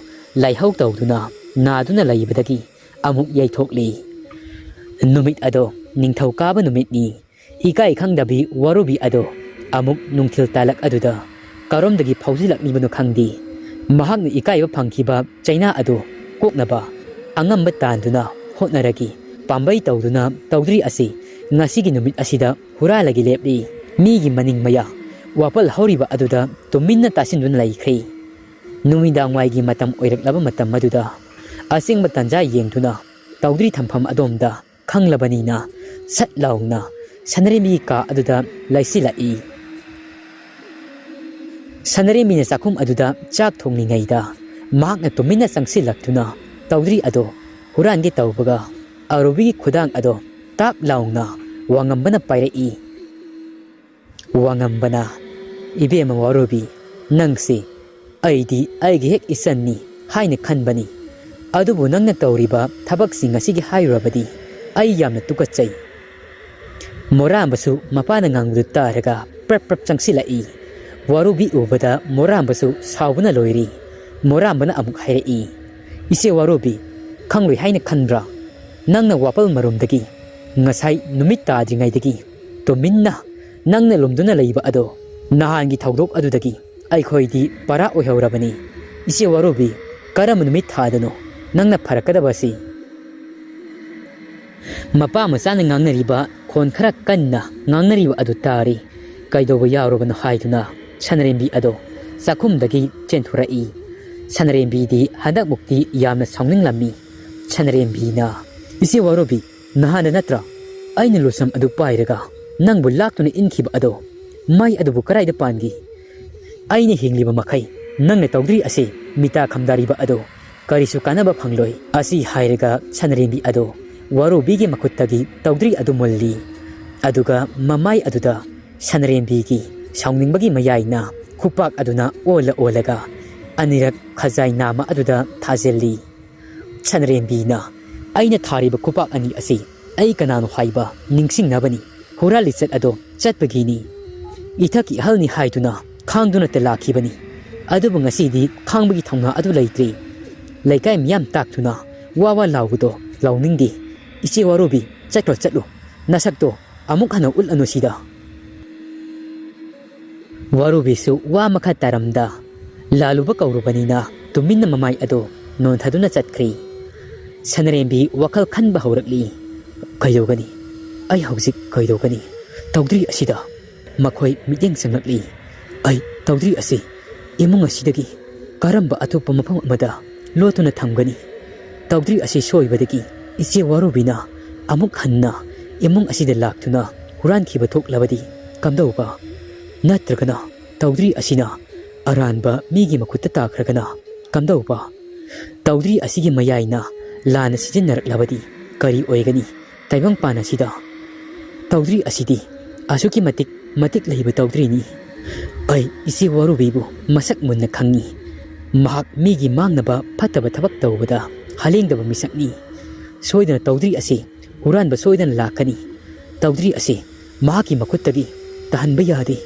ꯂꯥꯏꯍꯧ ꯇꯧꯗꯨꯅ ꯅꯥꯗꯨꯅ ꯂꯩꯕꯗꯒꯤ ꯑꯃꯨꯛ ꯌꯩꯊꯣꯛꯂꯤ꯫ ꯅꯨꯃꯤꯠ ꯑꯗꯣ ꯅꯤꯡꯊꯧꯀꯥꯕ ꯅꯨꯃꯤꯠꯅꯤ꯫ ꯏꯀꯥꯏ ꯈꯪꯗꯕꯤ ꯋꯥꯔꯨꯕꯤ ꯑꯗꯣ ꯑꯃꯨꯛ ꯅꯨꯡꯊꯤꯜ ꯇꯥꯂꯛ ꯑꯗꯨꯗ ꯀꯔꯣꯝꯗꯒꯤ ꯐꯥꯎꯖꯤꯜꯂꯛꯂꯤꯕꯅꯣ ꯈꯪꯗꯦ꯫ ꯃꯍꯥꯛꯅ ꯏꯀꯥꯏꯕ ꯐꯪꯈꯤꯕ ꯆꯩꯅꯥ ꯑꯗꯨ ꯀꯣꯛꯅꯕ ꯑꯉꯝꯕ ꯇꯥꯟꯗꯨꯅ ꯍꯣꯠꯅꯔꯒ ꯄꯥꯝꯕꯩ ꯇꯧꯗꯨꯅ ꯇꯧꯗ꯭ꯔꯤ ꯑꯁꯤ ꯉꯁꯤꯒꯤ ꯅꯨꯃꯤꯠ ꯑꯁꯤꯗ ꯍꯨꯔꯥꯜꯂꯒ ꯂꯦꯞꯂꯤ꯫ ꯃꯤꯒꯤ ꯃꯅꯤꯡ ꯃꯌꯥ ꯋꯥꯄꯜ ꯍꯧꯔꯤꯕ ꯑꯗꯨꯗ ꯇꯨꯃꯤꯟꯅ ꯇꯥꯁꯤꯟꯗꯨꯅ ꯂꯩꯈ꯭ꯔꯦ꯫ ꯅꯨꯃꯤꯗꯥꯡꯋꯥꯏꯒꯤ ꯃꯇꯝ ꯑꯣꯏꯔꯛꯂꯕ ꯃꯇꯝ ꯑꯗꯨꯗ ꯑꯁꯦꯡꯕ ꯇꯥꯟꯖꯥ ꯌꯦꯡꯗꯨꯅ ꯇꯧꯗ꯭ꯔꯤ ꯊꯝꯐꯝ ꯑꯗꯣꯝꯗ ꯈꯪꯂꯕꯅꯤꯅ ꯁꯠ ꯂꯥꯎꯅ ꯁꯅꯔꯦꯝꯕꯤꯒꯤ ꯀꯥ ꯑꯗꯨꯗ ꯂꯩꯁꯤꯜꯂꯛꯏ꯫ ꯁꯅꯔꯦꯝꯕꯤꯅ ꯆꯥꯛꯈꯨꯝ ꯑꯗꯨꯗ ꯆꯥꯛ ꯊꯣꯡꯂꯤꯉꯩꯗ ꯃꯍꯥꯛꯅ ꯇꯨꯃꯤꯟꯅ ꯆꯪꯁꯤꯜꯂꯛꯇꯨꯅ ꯇꯧꯗ꯭ꯔꯤ ꯑꯗꯣ ꯍꯨꯔꯥꯟꯒꯦ ꯇꯧꯕꯒ ꯑꯔꯨꯕꯤꯒꯤ ꯈꯨꯗꯥꯡ ꯑꯗꯣ ꯇꯥꯛ ꯂꯥꯎꯅ ꯋꯥꯉꯝꯕꯅ ꯄꯥꯏꯔꯛꯏ꯫ ꯋꯥꯉꯝꯕꯅ, "ꯏꯕꯦꯝꯃ ꯋꯥꯔꯨꯕꯤ, ꯅꯪꯁꯤ ꯑꯩꯗꯤ ꯑꯩꯒꯤ ꯍꯦꯛ ꯏꯆꯟꯅꯤ ꯍꯥꯏꯅ ꯈꯟꯕꯅꯤ, ꯑꯗꯨꯕꯨ ꯅꯪꯅ ꯇꯧꯔꯤꯕ ꯊꯕꯛꯁꯤꯡ ꯑꯁꯤꯒꯤ ꯍꯥꯏꯔꯨꯔꯕꯗꯤ ꯑꯩ ꯌꯥꯝꯅ ꯇꯨꯀꯠꯆꯩ꯫" ꯃꯣꯔꯥꯝꯕꯁꯨ ꯃꯄꯥꯅ ꯉꯥꯡꯕꯗꯨ ꯇꯥꯔꯒ ꯄ꯭ꯔꯞ ꯄ꯭ꯔꯞ ꯆꯪꯁꯤꯜꯂꯛꯏ꯫ ꯋꯥꯔꯨꯕꯤ ꯎꯕꯗ ꯃꯣꯔꯥꯝꯕꯁꯨ ꯁꯥꯎꯕꯅ ꯂꯣꯏꯔꯤ꯫ ꯃꯣꯔꯥꯝꯕꯅ ꯑꯃꯨꯛ ꯍꯥꯏꯔꯛꯏ, "ꯏꯆꯦ ꯋꯥꯔꯨꯕꯤ, ꯈꯪꯂꯣꯏ ꯍꯥꯏꯅ ꯈꯟꯕ꯭ꯔꯥ? ꯅꯪꯅ ꯋꯥꯄꯜ ꯃꯔꯨꯝꯗꯒꯤ ꯉꯁꯥꯏ ꯅꯨꯃꯤꯠ ꯇꯥꯗ꯭ꯔꯤꯉꯩꯗꯒꯤ ꯇꯨꯃꯤꯟꯅ ꯅꯪꯅ ꯂꯨꯝꯗꯨꯅ ꯂꯩꯕ ꯑꯗꯣ ꯅꯍꯥꯟꯒꯤ ꯊꯧꯗꯣꯛ ꯑꯗꯨꯗꯒꯤ ꯑꯩꯈꯣꯏꯗꯤ ꯄꯔꯥ ꯑꯣꯏꯍꯧꯔꯕꯅꯤ꯫ ꯏꯆꯦ ꯋꯥꯔꯨꯕꯤ, ꯀꯔꯝꯕ ꯅꯨꯃꯤꯠ ꯊꯥꯗꯅꯣ ꯅꯪꯅ ꯐꯔꯛꯀꯗꯕꯁꯤ?" ꯃꯄꯥ ꯃꯆꯥꯅ ꯉꯥꯡꯅꯔꯤꯕ ꯈꯣꯟ ꯈꯔ ꯀꯟꯅ ꯉꯥꯡꯅꯔꯤꯕ ꯑꯗꯨ ꯇꯥꯔꯤ꯫ ꯀꯩꯗꯧꯕ ꯌꯥꯎꯔꯕꯅꯣ ꯍꯥꯏꯗꯨꯅ ꯁꯅꯔꯦꯝꯕꯤ ꯑꯗꯣ ꯆꯥꯛꯈꯨꯝꯗꯒꯤ ꯆꯦꯟꯊꯣꯔꯛꯏ꯫ ꯁꯅꯔꯦꯝꯕꯤꯗꯤ ꯍꯟꯗꯛꯃꯨꯛꯇꯤ ꯌꯥꯝꯅ ꯁꯥꯎꯅꯤꯡꯂꯝꯃꯤ꯫ ꯁꯅꯔꯦꯝꯕꯤꯅ, "ꯏꯆꯦ ꯋꯥꯔꯨꯕꯤ, ꯅꯍꯥꯟꯗ ꯅꯠꯇ꯭ꯔꯥ ꯑꯩꯅ ꯂꯨꯁꯝ ꯑꯗꯨ ꯄꯥꯏꯔꯒ ꯅꯪꯕꯨ ꯂꯥꯛꯇꯨꯅ ꯏꯟꯈꯤꯕ ꯑꯗꯣ? ꯃꯩ ꯑꯗꯨꯕꯨ ꯀꯗꯥꯏꯗ ꯄꯥꯟꯒꯦ? ꯑꯩꯅ ꯍꯤꯡꯂꯤꯕ ꯃꯈꯩ ꯅꯪꯅ ꯇꯧꯗ꯭ꯔꯤ ꯑꯁꯤ ꯃꯤꯇꯥ ꯈꯝꯗꯥꯔꯤꯕ ꯑꯗꯣ ꯀꯔꯤꯁꯨ ꯀꯥꯟꯅꯕ ꯐꯪꯂꯣꯏ꯫" ꯑꯁꯤ ꯍꯥꯏꯔꯒ ꯁꯅꯔꯦꯝꯕꯤ ꯑꯗꯣ ꯋꯥꯔꯨꯕꯤꯒꯤ ꯃꯈꯨꯠꯇꯒꯤ ꯇꯧꯗ꯭ꯔꯤ ꯑꯗꯨ ꯃꯨꯜꯂꯤ꯫ ꯑꯗꯨꯒ ꯃꯃꯥꯏ ꯑꯗꯨꯗ ꯁꯅꯔꯦꯝꯕꯤꯒꯤ ꯁꯥꯎꯅꯤꯡꯕꯒꯤ ꯃꯌꯥꯏꯅ ꯈꯨꯄꯥꯛ ꯑꯗꯨꯅ ꯑꯣꯜꯂ ꯑꯣꯜꯂꯒ ꯑꯅꯤꯔꯛ ꯈꯖꯥꯏ ꯅꯥꯝꯃ ꯑꯗꯨꯗ ꯊꯥꯖꯤꯜꯂꯤ꯫ ꯁꯅꯔꯦꯝꯕꯤꯅ, "ꯑꯩꯅ ꯊꯥꯔꯤꯕ ꯈꯨꯄꯥꯛ ꯑꯅꯤ ꯑꯁꯤ ꯑꯩ ꯀꯅꯥꯅꯣ ꯍꯥꯏꯕ ꯅꯤꯡꯁꯤꯡꯅꯕꯅꯤ꯫ ꯍꯨꯔꯥꯟ ꯂꯤꯆꯠ ꯑꯗꯣ ꯆꯠꯄꯒꯤꯅꯤ꯫ ꯏꯊꯛꯀꯤ ꯑꯍꯜꯅꯤ ꯍꯥꯏꯗꯨꯅ ꯈꯥꯡꯗꯨꯅꯇ ꯂꯥꯛꯈꯤꯕꯅꯤ꯫ ꯑꯗꯨꯕꯨ ꯉꯁꯤꯗꯤ ꯈꯥꯡꯕꯒꯤ ꯊꯧꯅꯥ ꯑꯗꯨ ꯂꯩꯇ꯭ꯔꯦ꯫ ꯂꯩꯀꯥꯏ ꯃꯤꯌꯥꯝ ꯇꯥꯛꯇꯨꯅ ꯋꯥ ꯋꯥ ꯂꯥꯎꯕꯗꯣ ꯂꯥꯎꯅꯤꯡꯗꯦ꯫ ꯏꯆꯦ ꯋꯥꯔꯨꯕꯤ, ꯆꯠꯈ꯭ꯔꯣ, ꯆꯠꯂꯨ꯫ ꯅꯁꯛꯇꯣ ꯑꯃꯨꯛ ꯍꯟꯅ ꯎꯠꯂꯅꯨ ꯁꯤꯗ꯫" ꯋꯥꯔꯨꯕꯤꯁꯨ ꯋꯥ ꯃꯈꯥ ꯇꯥꯔꯝꯗ ꯂꯥꯜꯂꯨꯕ ꯀꯧꯔꯨꯕꯅꯤꯅ ꯇꯨꯃꯤꯟꯅ ꯃꯃꯥꯏ ꯑꯗꯨ ꯅꯣꯟꯊꯗꯨꯅ ꯆꯠꯈ꯭ꯔꯤ꯫ ꯁꯅꯔꯦꯝꯕꯤ ꯋꯥꯈꯜ ꯈꯟꯕ ꯍꯧꯔꯛꯂꯤ꯫ "ꯀꯩꯗꯧꯒꯅꯤ? ꯑꯩ ꯍꯧꯖꯤꯛ ꯀꯩꯗꯧꯒꯅꯤ? ꯇꯧꯗ꯭ꯔꯤ ꯑꯁꯤꯗ ꯃꯈꯣꯏ ꯃꯤꯠꯌꯦꯡ ꯆꯪꯂꯛꯂꯤ꯫ ꯑꯩ ꯇꯧꯗ꯭ꯔꯤ ꯑꯁꯤ ꯏꯃꯨꯡ ꯑꯁꯤꯗꯒꯤ ꯀꯔꯝꯕ ꯑꯇꯣꯞꯄ ꯃꯐꯝ ꯑꯃꯗ ꯂꯣꯠꯇꯨꯅ ꯊꯝꯒꯅꯤ? ꯇꯧꯗ꯭ꯔꯤ ꯑꯁꯤ ꯁꯣꯏꯕꯗꯒꯤ ꯏꯆꯦ ꯋꯥꯔꯨꯕꯤꯅ ꯑꯃꯨꯛ ꯍꯟꯅ ꯏꯃꯨꯡ ꯑꯁꯤꯗ ꯂꯥꯛꯇꯨꯅ ꯍꯨꯔꯥꯟꯈꯤꯕ ꯊꯣꯛꯂꯕꯗꯤ ꯀꯝꯗꯧꯕ? ꯅꯠꯇ꯭ꯔꯒꯅ ꯇꯧꯗ꯭ꯔꯤ ꯑꯁꯤꯅ ꯑꯔꯥꯟꯕ ꯃꯤꯒꯤ ꯃꯈꯨꯠꯇ ꯇꯥꯈ꯭ꯔꯒꯅ ꯀꯝꯗꯧꯕ? ꯇꯧꯗ꯭ꯔꯤ ꯑꯁꯤꯒꯤ ꯃꯌꯥꯏꯅ ꯂꯥꯟꯅ ꯁꯤꯖꯤꯟꯅꯔꯛꯂꯕꯗꯤ ꯀꯔꯤ ꯑꯣꯏꯒꯅꯤ? ꯇꯥꯏꯕꯪꯄꯥꯟ ꯑꯁꯤꯗ ꯇꯧꯗ꯭ꯔꯤ ꯑꯁꯤꯗꯤ ꯑꯁꯨꯛꯀꯤ ꯃꯇꯤꯛ ꯃꯇꯤꯛ ꯂꯩꯕ ꯇꯧꯗ꯭ꯔꯤꯅꯤ꯫ ꯑꯩ ꯏꯆꯦ ꯋꯥꯔꯨꯕꯤꯕꯨ ꯃꯁꯛ ꯃꯨꯟꯅ ꯈꯪꯏ꯫ ꯃꯍꯥꯛ ꯃꯤꯒꯤ ꯃꯥꯡꯅꯕ ꯐꯠꯇꯕ ꯊꯕꯛ ꯇꯧꯕꯗ ꯍꯂꯦꯡꯗꯕ ꯃꯤꯁꯛꯅꯤ꯫ ꯁꯣꯏꯗꯅ ꯇꯧꯗ꯭ꯔꯤ ꯑꯁꯤ ꯍꯨꯔꯥꯟꯕ ꯁꯣꯏꯗꯅ ꯂꯥꯛꯀꯅꯤ꯫ ꯇꯧꯗ꯭ꯔꯤ ꯑꯁꯤ ꯃꯍꯥꯛꯀꯤ ꯃꯈꯨꯠꯇꯒꯤ ꯇꯥꯍꯟꯕ ꯌꯥꯗꯦ꯫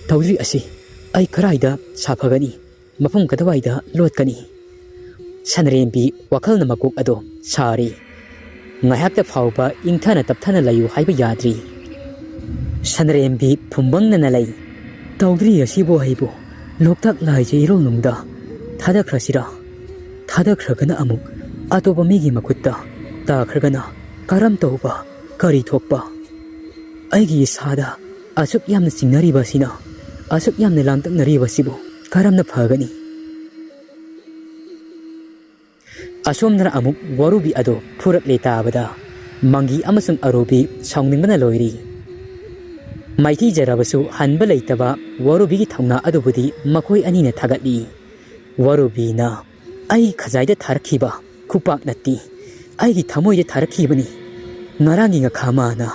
ꯇꯧꯗ꯭ꯔꯤ ꯑꯁꯤ ꯑꯩ ꯀꯗꯥꯏꯗ ꯁꯥꯐꯒꯅꯤ? ꯃꯐꯝ ꯀꯗꯥꯏꯗ ꯂꯣꯠꯀꯅꯤ? ꯁꯅꯔꯦꯝꯕꯤ ꯋꯥꯈꯜꯅ ꯃꯀꯣꯛ ꯑꯗꯨ ꯁꯥꯔꯤ꯫ ꯉꯥꯏꯍꯥꯛꯇ ꯐꯥꯎꯕ ꯏꯪꯊꯅ ꯇꯞꯊꯅ ꯂꯩꯌꯨ ꯍꯥꯏꯕ ꯌꯥꯗ꯭ꯔꯤ꯫ ꯁꯅꯔꯦꯝꯕꯤ ꯐꯨꯝꯕꯪꯅꯅ ꯂꯩ꯫ ꯇꯧꯗ꯭ꯔꯤ ꯑꯁꯤꯕꯨ ꯑꯩꯕꯨ ꯂꯣꯛꯇꯥꯛ ꯂꯥꯏꯖ ꯏꯔꯣꯜꯅꯨꯡꯗ ꯊꯥꯗꯈ꯭ꯔꯁꯤꯔꯥ? ꯊꯥꯗꯈ꯭ꯔꯒꯅ ꯑꯃꯨꯛ ꯑꯇꯣꯞꯄ ꯃꯤꯒꯤ ꯃꯈꯨꯠꯇ ꯇꯥꯈ꯭ꯔꯒꯅ ꯀꯔꯝ ꯇꯧꯕ? ꯀꯔꯤ ꯊꯣꯛꯄ? ꯑꯩꯒꯤ ꯏꯁꯥꯗ ꯑꯁꯨꯛ ꯌꯥꯝꯅ ꯆꯤꯡꯅꯔꯤꯕ ꯑꯁꯤꯅ, ꯑꯁꯨꯛ ꯌꯥꯝꯅ ꯂꯥꯡꯇꯛꯅꯔꯤꯕ ꯑꯁꯤꯕꯨ ꯀꯔꯝꯅ ꯐꯒꯅꯤ? ꯑꯁꯣꯝꯗꯅ ꯑꯃꯨꯛ ꯋꯥꯔꯨꯕꯤ ꯑꯗꯨ ꯐꯨꯔꯛꯂꯦ ꯇꯥꯕꯗ ꯃꯪꯒꯤ ꯑꯃꯁꯨꯡ ꯑꯔꯨꯕꯤ ꯁꯥꯎꯅꯤꯡꯕꯅ ꯂꯣꯏꯔꯤ꯫ ꯃꯥꯏꯊꯤꯖꯔꯕꯁꯨ ꯍꯟꯕ ꯂꯩꯇꯕ ꯋꯥꯔꯨꯕꯤꯒꯤ ꯊꯧꯅꯥ ꯑꯗꯨꯕꯨꯗꯤ ꯃꯈꯣꯏ ꯑꯅꯤꯅ ꯊꯥꯒꯠꯂꯤ꯫ ꯋꯥꯔꯨꯕꯤꯅ, "ꯑꯩ ꯈꯖꯥꯏꯗ ꯊꯥꯔꯛꯈꯤꯕ ꯈꯨꯄꯥꯛ ꯅꯠꯇꯦ, ꯑꯩꯒꯤ ꯊꯃꯣꯏꯗ ꯊꯥꯔꯛꯈꯤꯕꯅꯤ꯫ ꯉꯔꯥꯡꯒꯤ ꯉꯈꯥ ꯃꯥꯅ꯫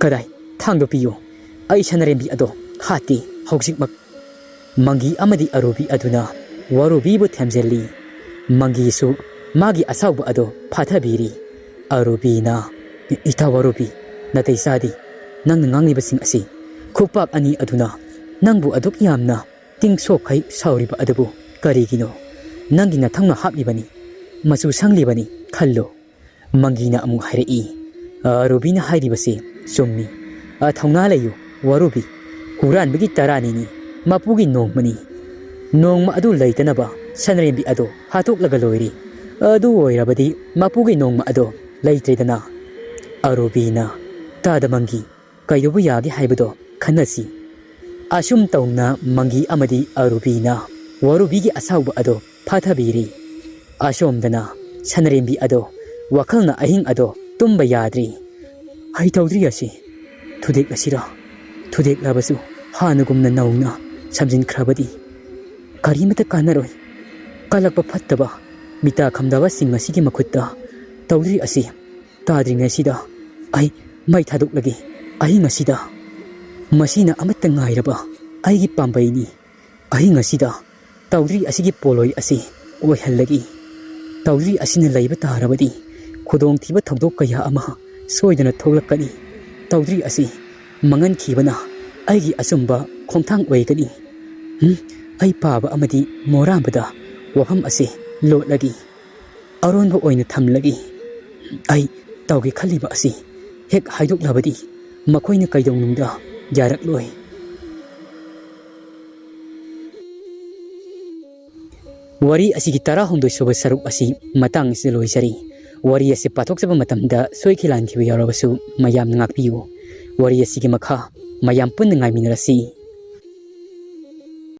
ꯀꯗꯥꯏ? ꯊꯥꯡꯗꯣ ꯄꯤꯌꯨ꯫ ꯑꯩ ꯁꯅꯔꯦꯝꯕꯤ ꯑꯗꯣ ꯍꯥꯠꯇꯦ ꯍꯧꯖꯤꯛꯃꯛ꯫" ꯃꯪꯒꯤ ꯑꯃꯗꯤ ꯑꯔꯨꯕꯤ ꯑꯗꯨꯅ ꯋꯥꯔꯨꯕꯤꯕꯨ ꯊꯦꯝꯖꯤꯜꯂꯤ꯫ ꯃꯪꯒꯤꯁꯨ ꯃꯥꯒꯤ ꯑꯁꯥꯎꯕ ꯑꯗꯨ ꯐꯥꯊꯕꯤꯔꯤ꯫ ꯑꯔꯨꯕꯤꯅ, "ꯏ-, ꯏꯇꯥ ꯋꯥꯔꯨꯕꯤ, ꯅꯥꯇꯩ ꯆꯥꯗꯦ꯫ ꯅꯪꯅ ꯉꯥꯡꯂꯤꯕꯁꯤꯡ ꯑꯁꯤ ꯈꯨꯄꯥꯛ ꯑꯅꯤ ꯑꯗꯨꯅ ꯅꯪꯕꯨ ꯑꯗꯨꯛ ꯌꯥꯝꯅ ꯇꯤꯡ ꯁꯣꯛꯈꯩ ꯁꯥꯎꯔꯤꯕ ꯑꯗꯨꯕꯨ ꯀꯔꯤꯒꯤꯅꯣ? ꯅꯪꯒꯤ ꯅꯊꯧꯅ ꯍꯥꯞꯂꯤꯕꯅꯤ, ꯃꯆꯨ ꯁꯪꯂꯤꯕꯅꯤ ꯈꯜꯂꯨ꯫" ꯃꯪꯒꯤꯅ ꯑꯃꯨꯛ ꯍꯥꯏꯔꯛꯏ, "ꯑ, ꯔꯨꯕꯤꯅ ꯍꯥꯏꯔꯤꯕꯁꯤ ꯆꯨꯝꯃꯤ꯫ ꯑ, ꯊꯧꯅꯥ ꯂꯩꯌꯨ, ꯋꯥꯔꯨꯕꯤ꯫ ꯍꯨꯔꯥꯟꯕꯒꯤ ꯇꯔꯥꯅꯤꯅꯤ, ꯃꯄꯨꯒꯤ ꯅꯣꯡꯃꯅꯤ꯫ ꯅꯣꯡꯃ ꯑꯗꯨ ꯂꯩꯇꯅꯕ ꯁꯟꯔꯦꯝꯕꯤ ꯑꯗꯨ ꯍꯥꯠꯇꯣꯛꯂꯒ ꯂꯣꯏꯔꯦ꯫ ꯑꯗꯨ ꯑꯣꯏꯔꯕꯗꯤ ꯃꯄꯨꯒꯤ ꯅꯣꯡꯃ ꯑꯗꯨ ꯂꯩꯇ꯭ꯔꯦꯗꯅ꯫" ꯑꯔꯨꯕꯤꯅ, "ꯇꯥꯗ ꯃꯪꯒꯤ, ꯀꯩꯗꯧꯕ ꯌꯥꯒꯦ ꯍꯥꯏꯕꯗꯣ ꯈꯟꯅꯁꯤ꯫" ꯑꯁꯨꯝ ꯇꯧꯅ ꯃꯪꯒꯤ ꯑꯃꯗꯤ ꯑꯔꯨꯕꯤꯅ ꯋꯥꯔꯨꯕꯤꯒꯤ ꯑꯁꯥꯎꯕ ꯑꯗꯣ ꯐꯥꯊꯕꯤꯔꯤ꯫ ꯑꯁꯣꯝꯗꯅ ꯁꯅꯔꯦꯝꯕꯤ ꯑꯗꯣ ꯋꯥꯈꯜꯅ ꯑꯍꯤꯡ ꯑꯗꯣ ꯇꯨꯝꯕ ꯌꯥꯗ꯭ꯔꯤ꯫ "ꯍꯩ ꯇꯧꯗ꯭ꯔꯤ ꯑꯁꯤ ꯊꯨꯗꯦꯛꯂꯁꯤꯔ? ꯊꯨꯗꯦꯛꯂꯕꯁꯨ ꯍꯥꯟꯅꯒꯨꯝꯅ ꯅꯧꯅ ꯁꯝꯖꯤꯟꯈ꯭ꯔꯕꯗꯤ ꯀꯔꯤꯃꯇ ꯀꯥꯟꯅꯔꯣꯏ꯫ ꯀꯜꯂꯛꯄ ꯐꯠꯇꯕ ꯃꯤꯇꯥ ꯈꯝꯗꯥꯕꯁꯤꯡ ꯑꯁꯤꯒꯤ ꯃꯈꯨꯠꯇ ꯇꯧꯗ꯭ꯔꯤ ꯑꯁꯤ ꯇꯥꯗ꯭ꯔꯤꯉꯩꯁꯤꯗ ꯑꯩ ꯃꯩ ꯊꯥꯗꯣꯛꯂꯒꯦ꯫ ꯑꯍꯤꯡ ꯑꯁꯤꯗ ꯃꯁꯤꯅ ꯑꯃꯠꯇ ꯉꯥꯏꯔꯕ ꯑꯩꯒꯤ ꯄꯥꯝꯕꯩꯅꯤ꯫ ꯑꯍꯤꯡ ꯑꯁꯤꯗ ꯇꯧꯗ꯭ꯔꯤ ꯑꯁꯤꯒꯤ ꯄꯣꯂꯣꯏ ꯑꯁꯤ ꯑꯣꯏꯍꯜꯂꯒꯦ꯫ ꯇꯧꯗ꯭ꯔꯤ ꯑꯁꯤꯅ ꯂꯩꯕ ꯇꯥꯔꯕꯗꯤ ꯈꯨꯗꯣꯡꯊꯤꯕ ꯊꯧꯗꯣꯛ ꯀꯌꯥ ꯑꯃ ꯁꯣꯏꯗꯅ ꯊꯣꯛꯂꯛꯀꯅꯤ꯫ ꯇꯧꯗ꯭ꯔꯤ ꯑꯁꯤ ꯃꯥꯡꯍꯟꯈꯤꯕꯅ ꯑꯩꯒꯤ ꯑꯆꯨꯝꯕ ꯈꯣꯡꯊꯥꯡ ꯑꯣꯏꯒꯅꯤ꯫ ꯍꯨꯝ, ꯑꯩ ꯄꯥꯕ ꯑꯃꯗꯤ ꯃꯣꯔꯥꯝꯕꯗ ꯋꯥꯐꯝ ꯑꯁꯤ ꯂꯣꯠꯂꯒꯦ꯫ ꯑꯔꯣꯟꯕ ꯑꯣꯏꯅ ꯊꯝꯂꯒꯦ꯫ ꯑꯩ ꯇꯧꯒꯦ ꯈꯜꯂꯤꯕ ꯑꯁꯤ ꯍꯦꯛ ꯍꯥꯏꯗꯣꯛꯂꯕꯗꯤ ꯃꯈꯣꯏꯅ ꯀꯩꯗꯧꯅꯨꯡꯗ ꯌꯥꯔꯛꯂꯣꯏ꯫ ꯋꯥꯔꯤ ꯑꯁꯤꯒꯤ ꯇꯔꯥꯍꯨꯝꯗꯣꯏ ꯁꯨꯕ ꯁꯔꯨꯛ ꯑꯁꯤ ꯃꯇꯥꯡ ꯑꯁꯤꯗ ꯂꯣꯏꯖꯔꯤ꯫ ꯋꯥꯔꯤ ꯑꯁꯤ ꯄꯥꯊꯣꯛꯆꯕ ꯃꯇꯝꯗ ꯁꯣꯏꯈꯤ ꯂꯥꯟꯈꯤꯕ ꯌꯥꯎꯔꯕꯁꯨ ꯃꯌꯥꯝꯅ ꯉꯥꯛꯄꯤꯌꯨ꯫ ꯋꯥꯔꯤ ꯑꯁꯤꯒꯤ ꯃꯈꯥ ꯃꯌꯥꯝ ꯄꯨꯟꯅ ꯉꯥꯏꯃꯤꯟꯅꯔꯁꯤ꯫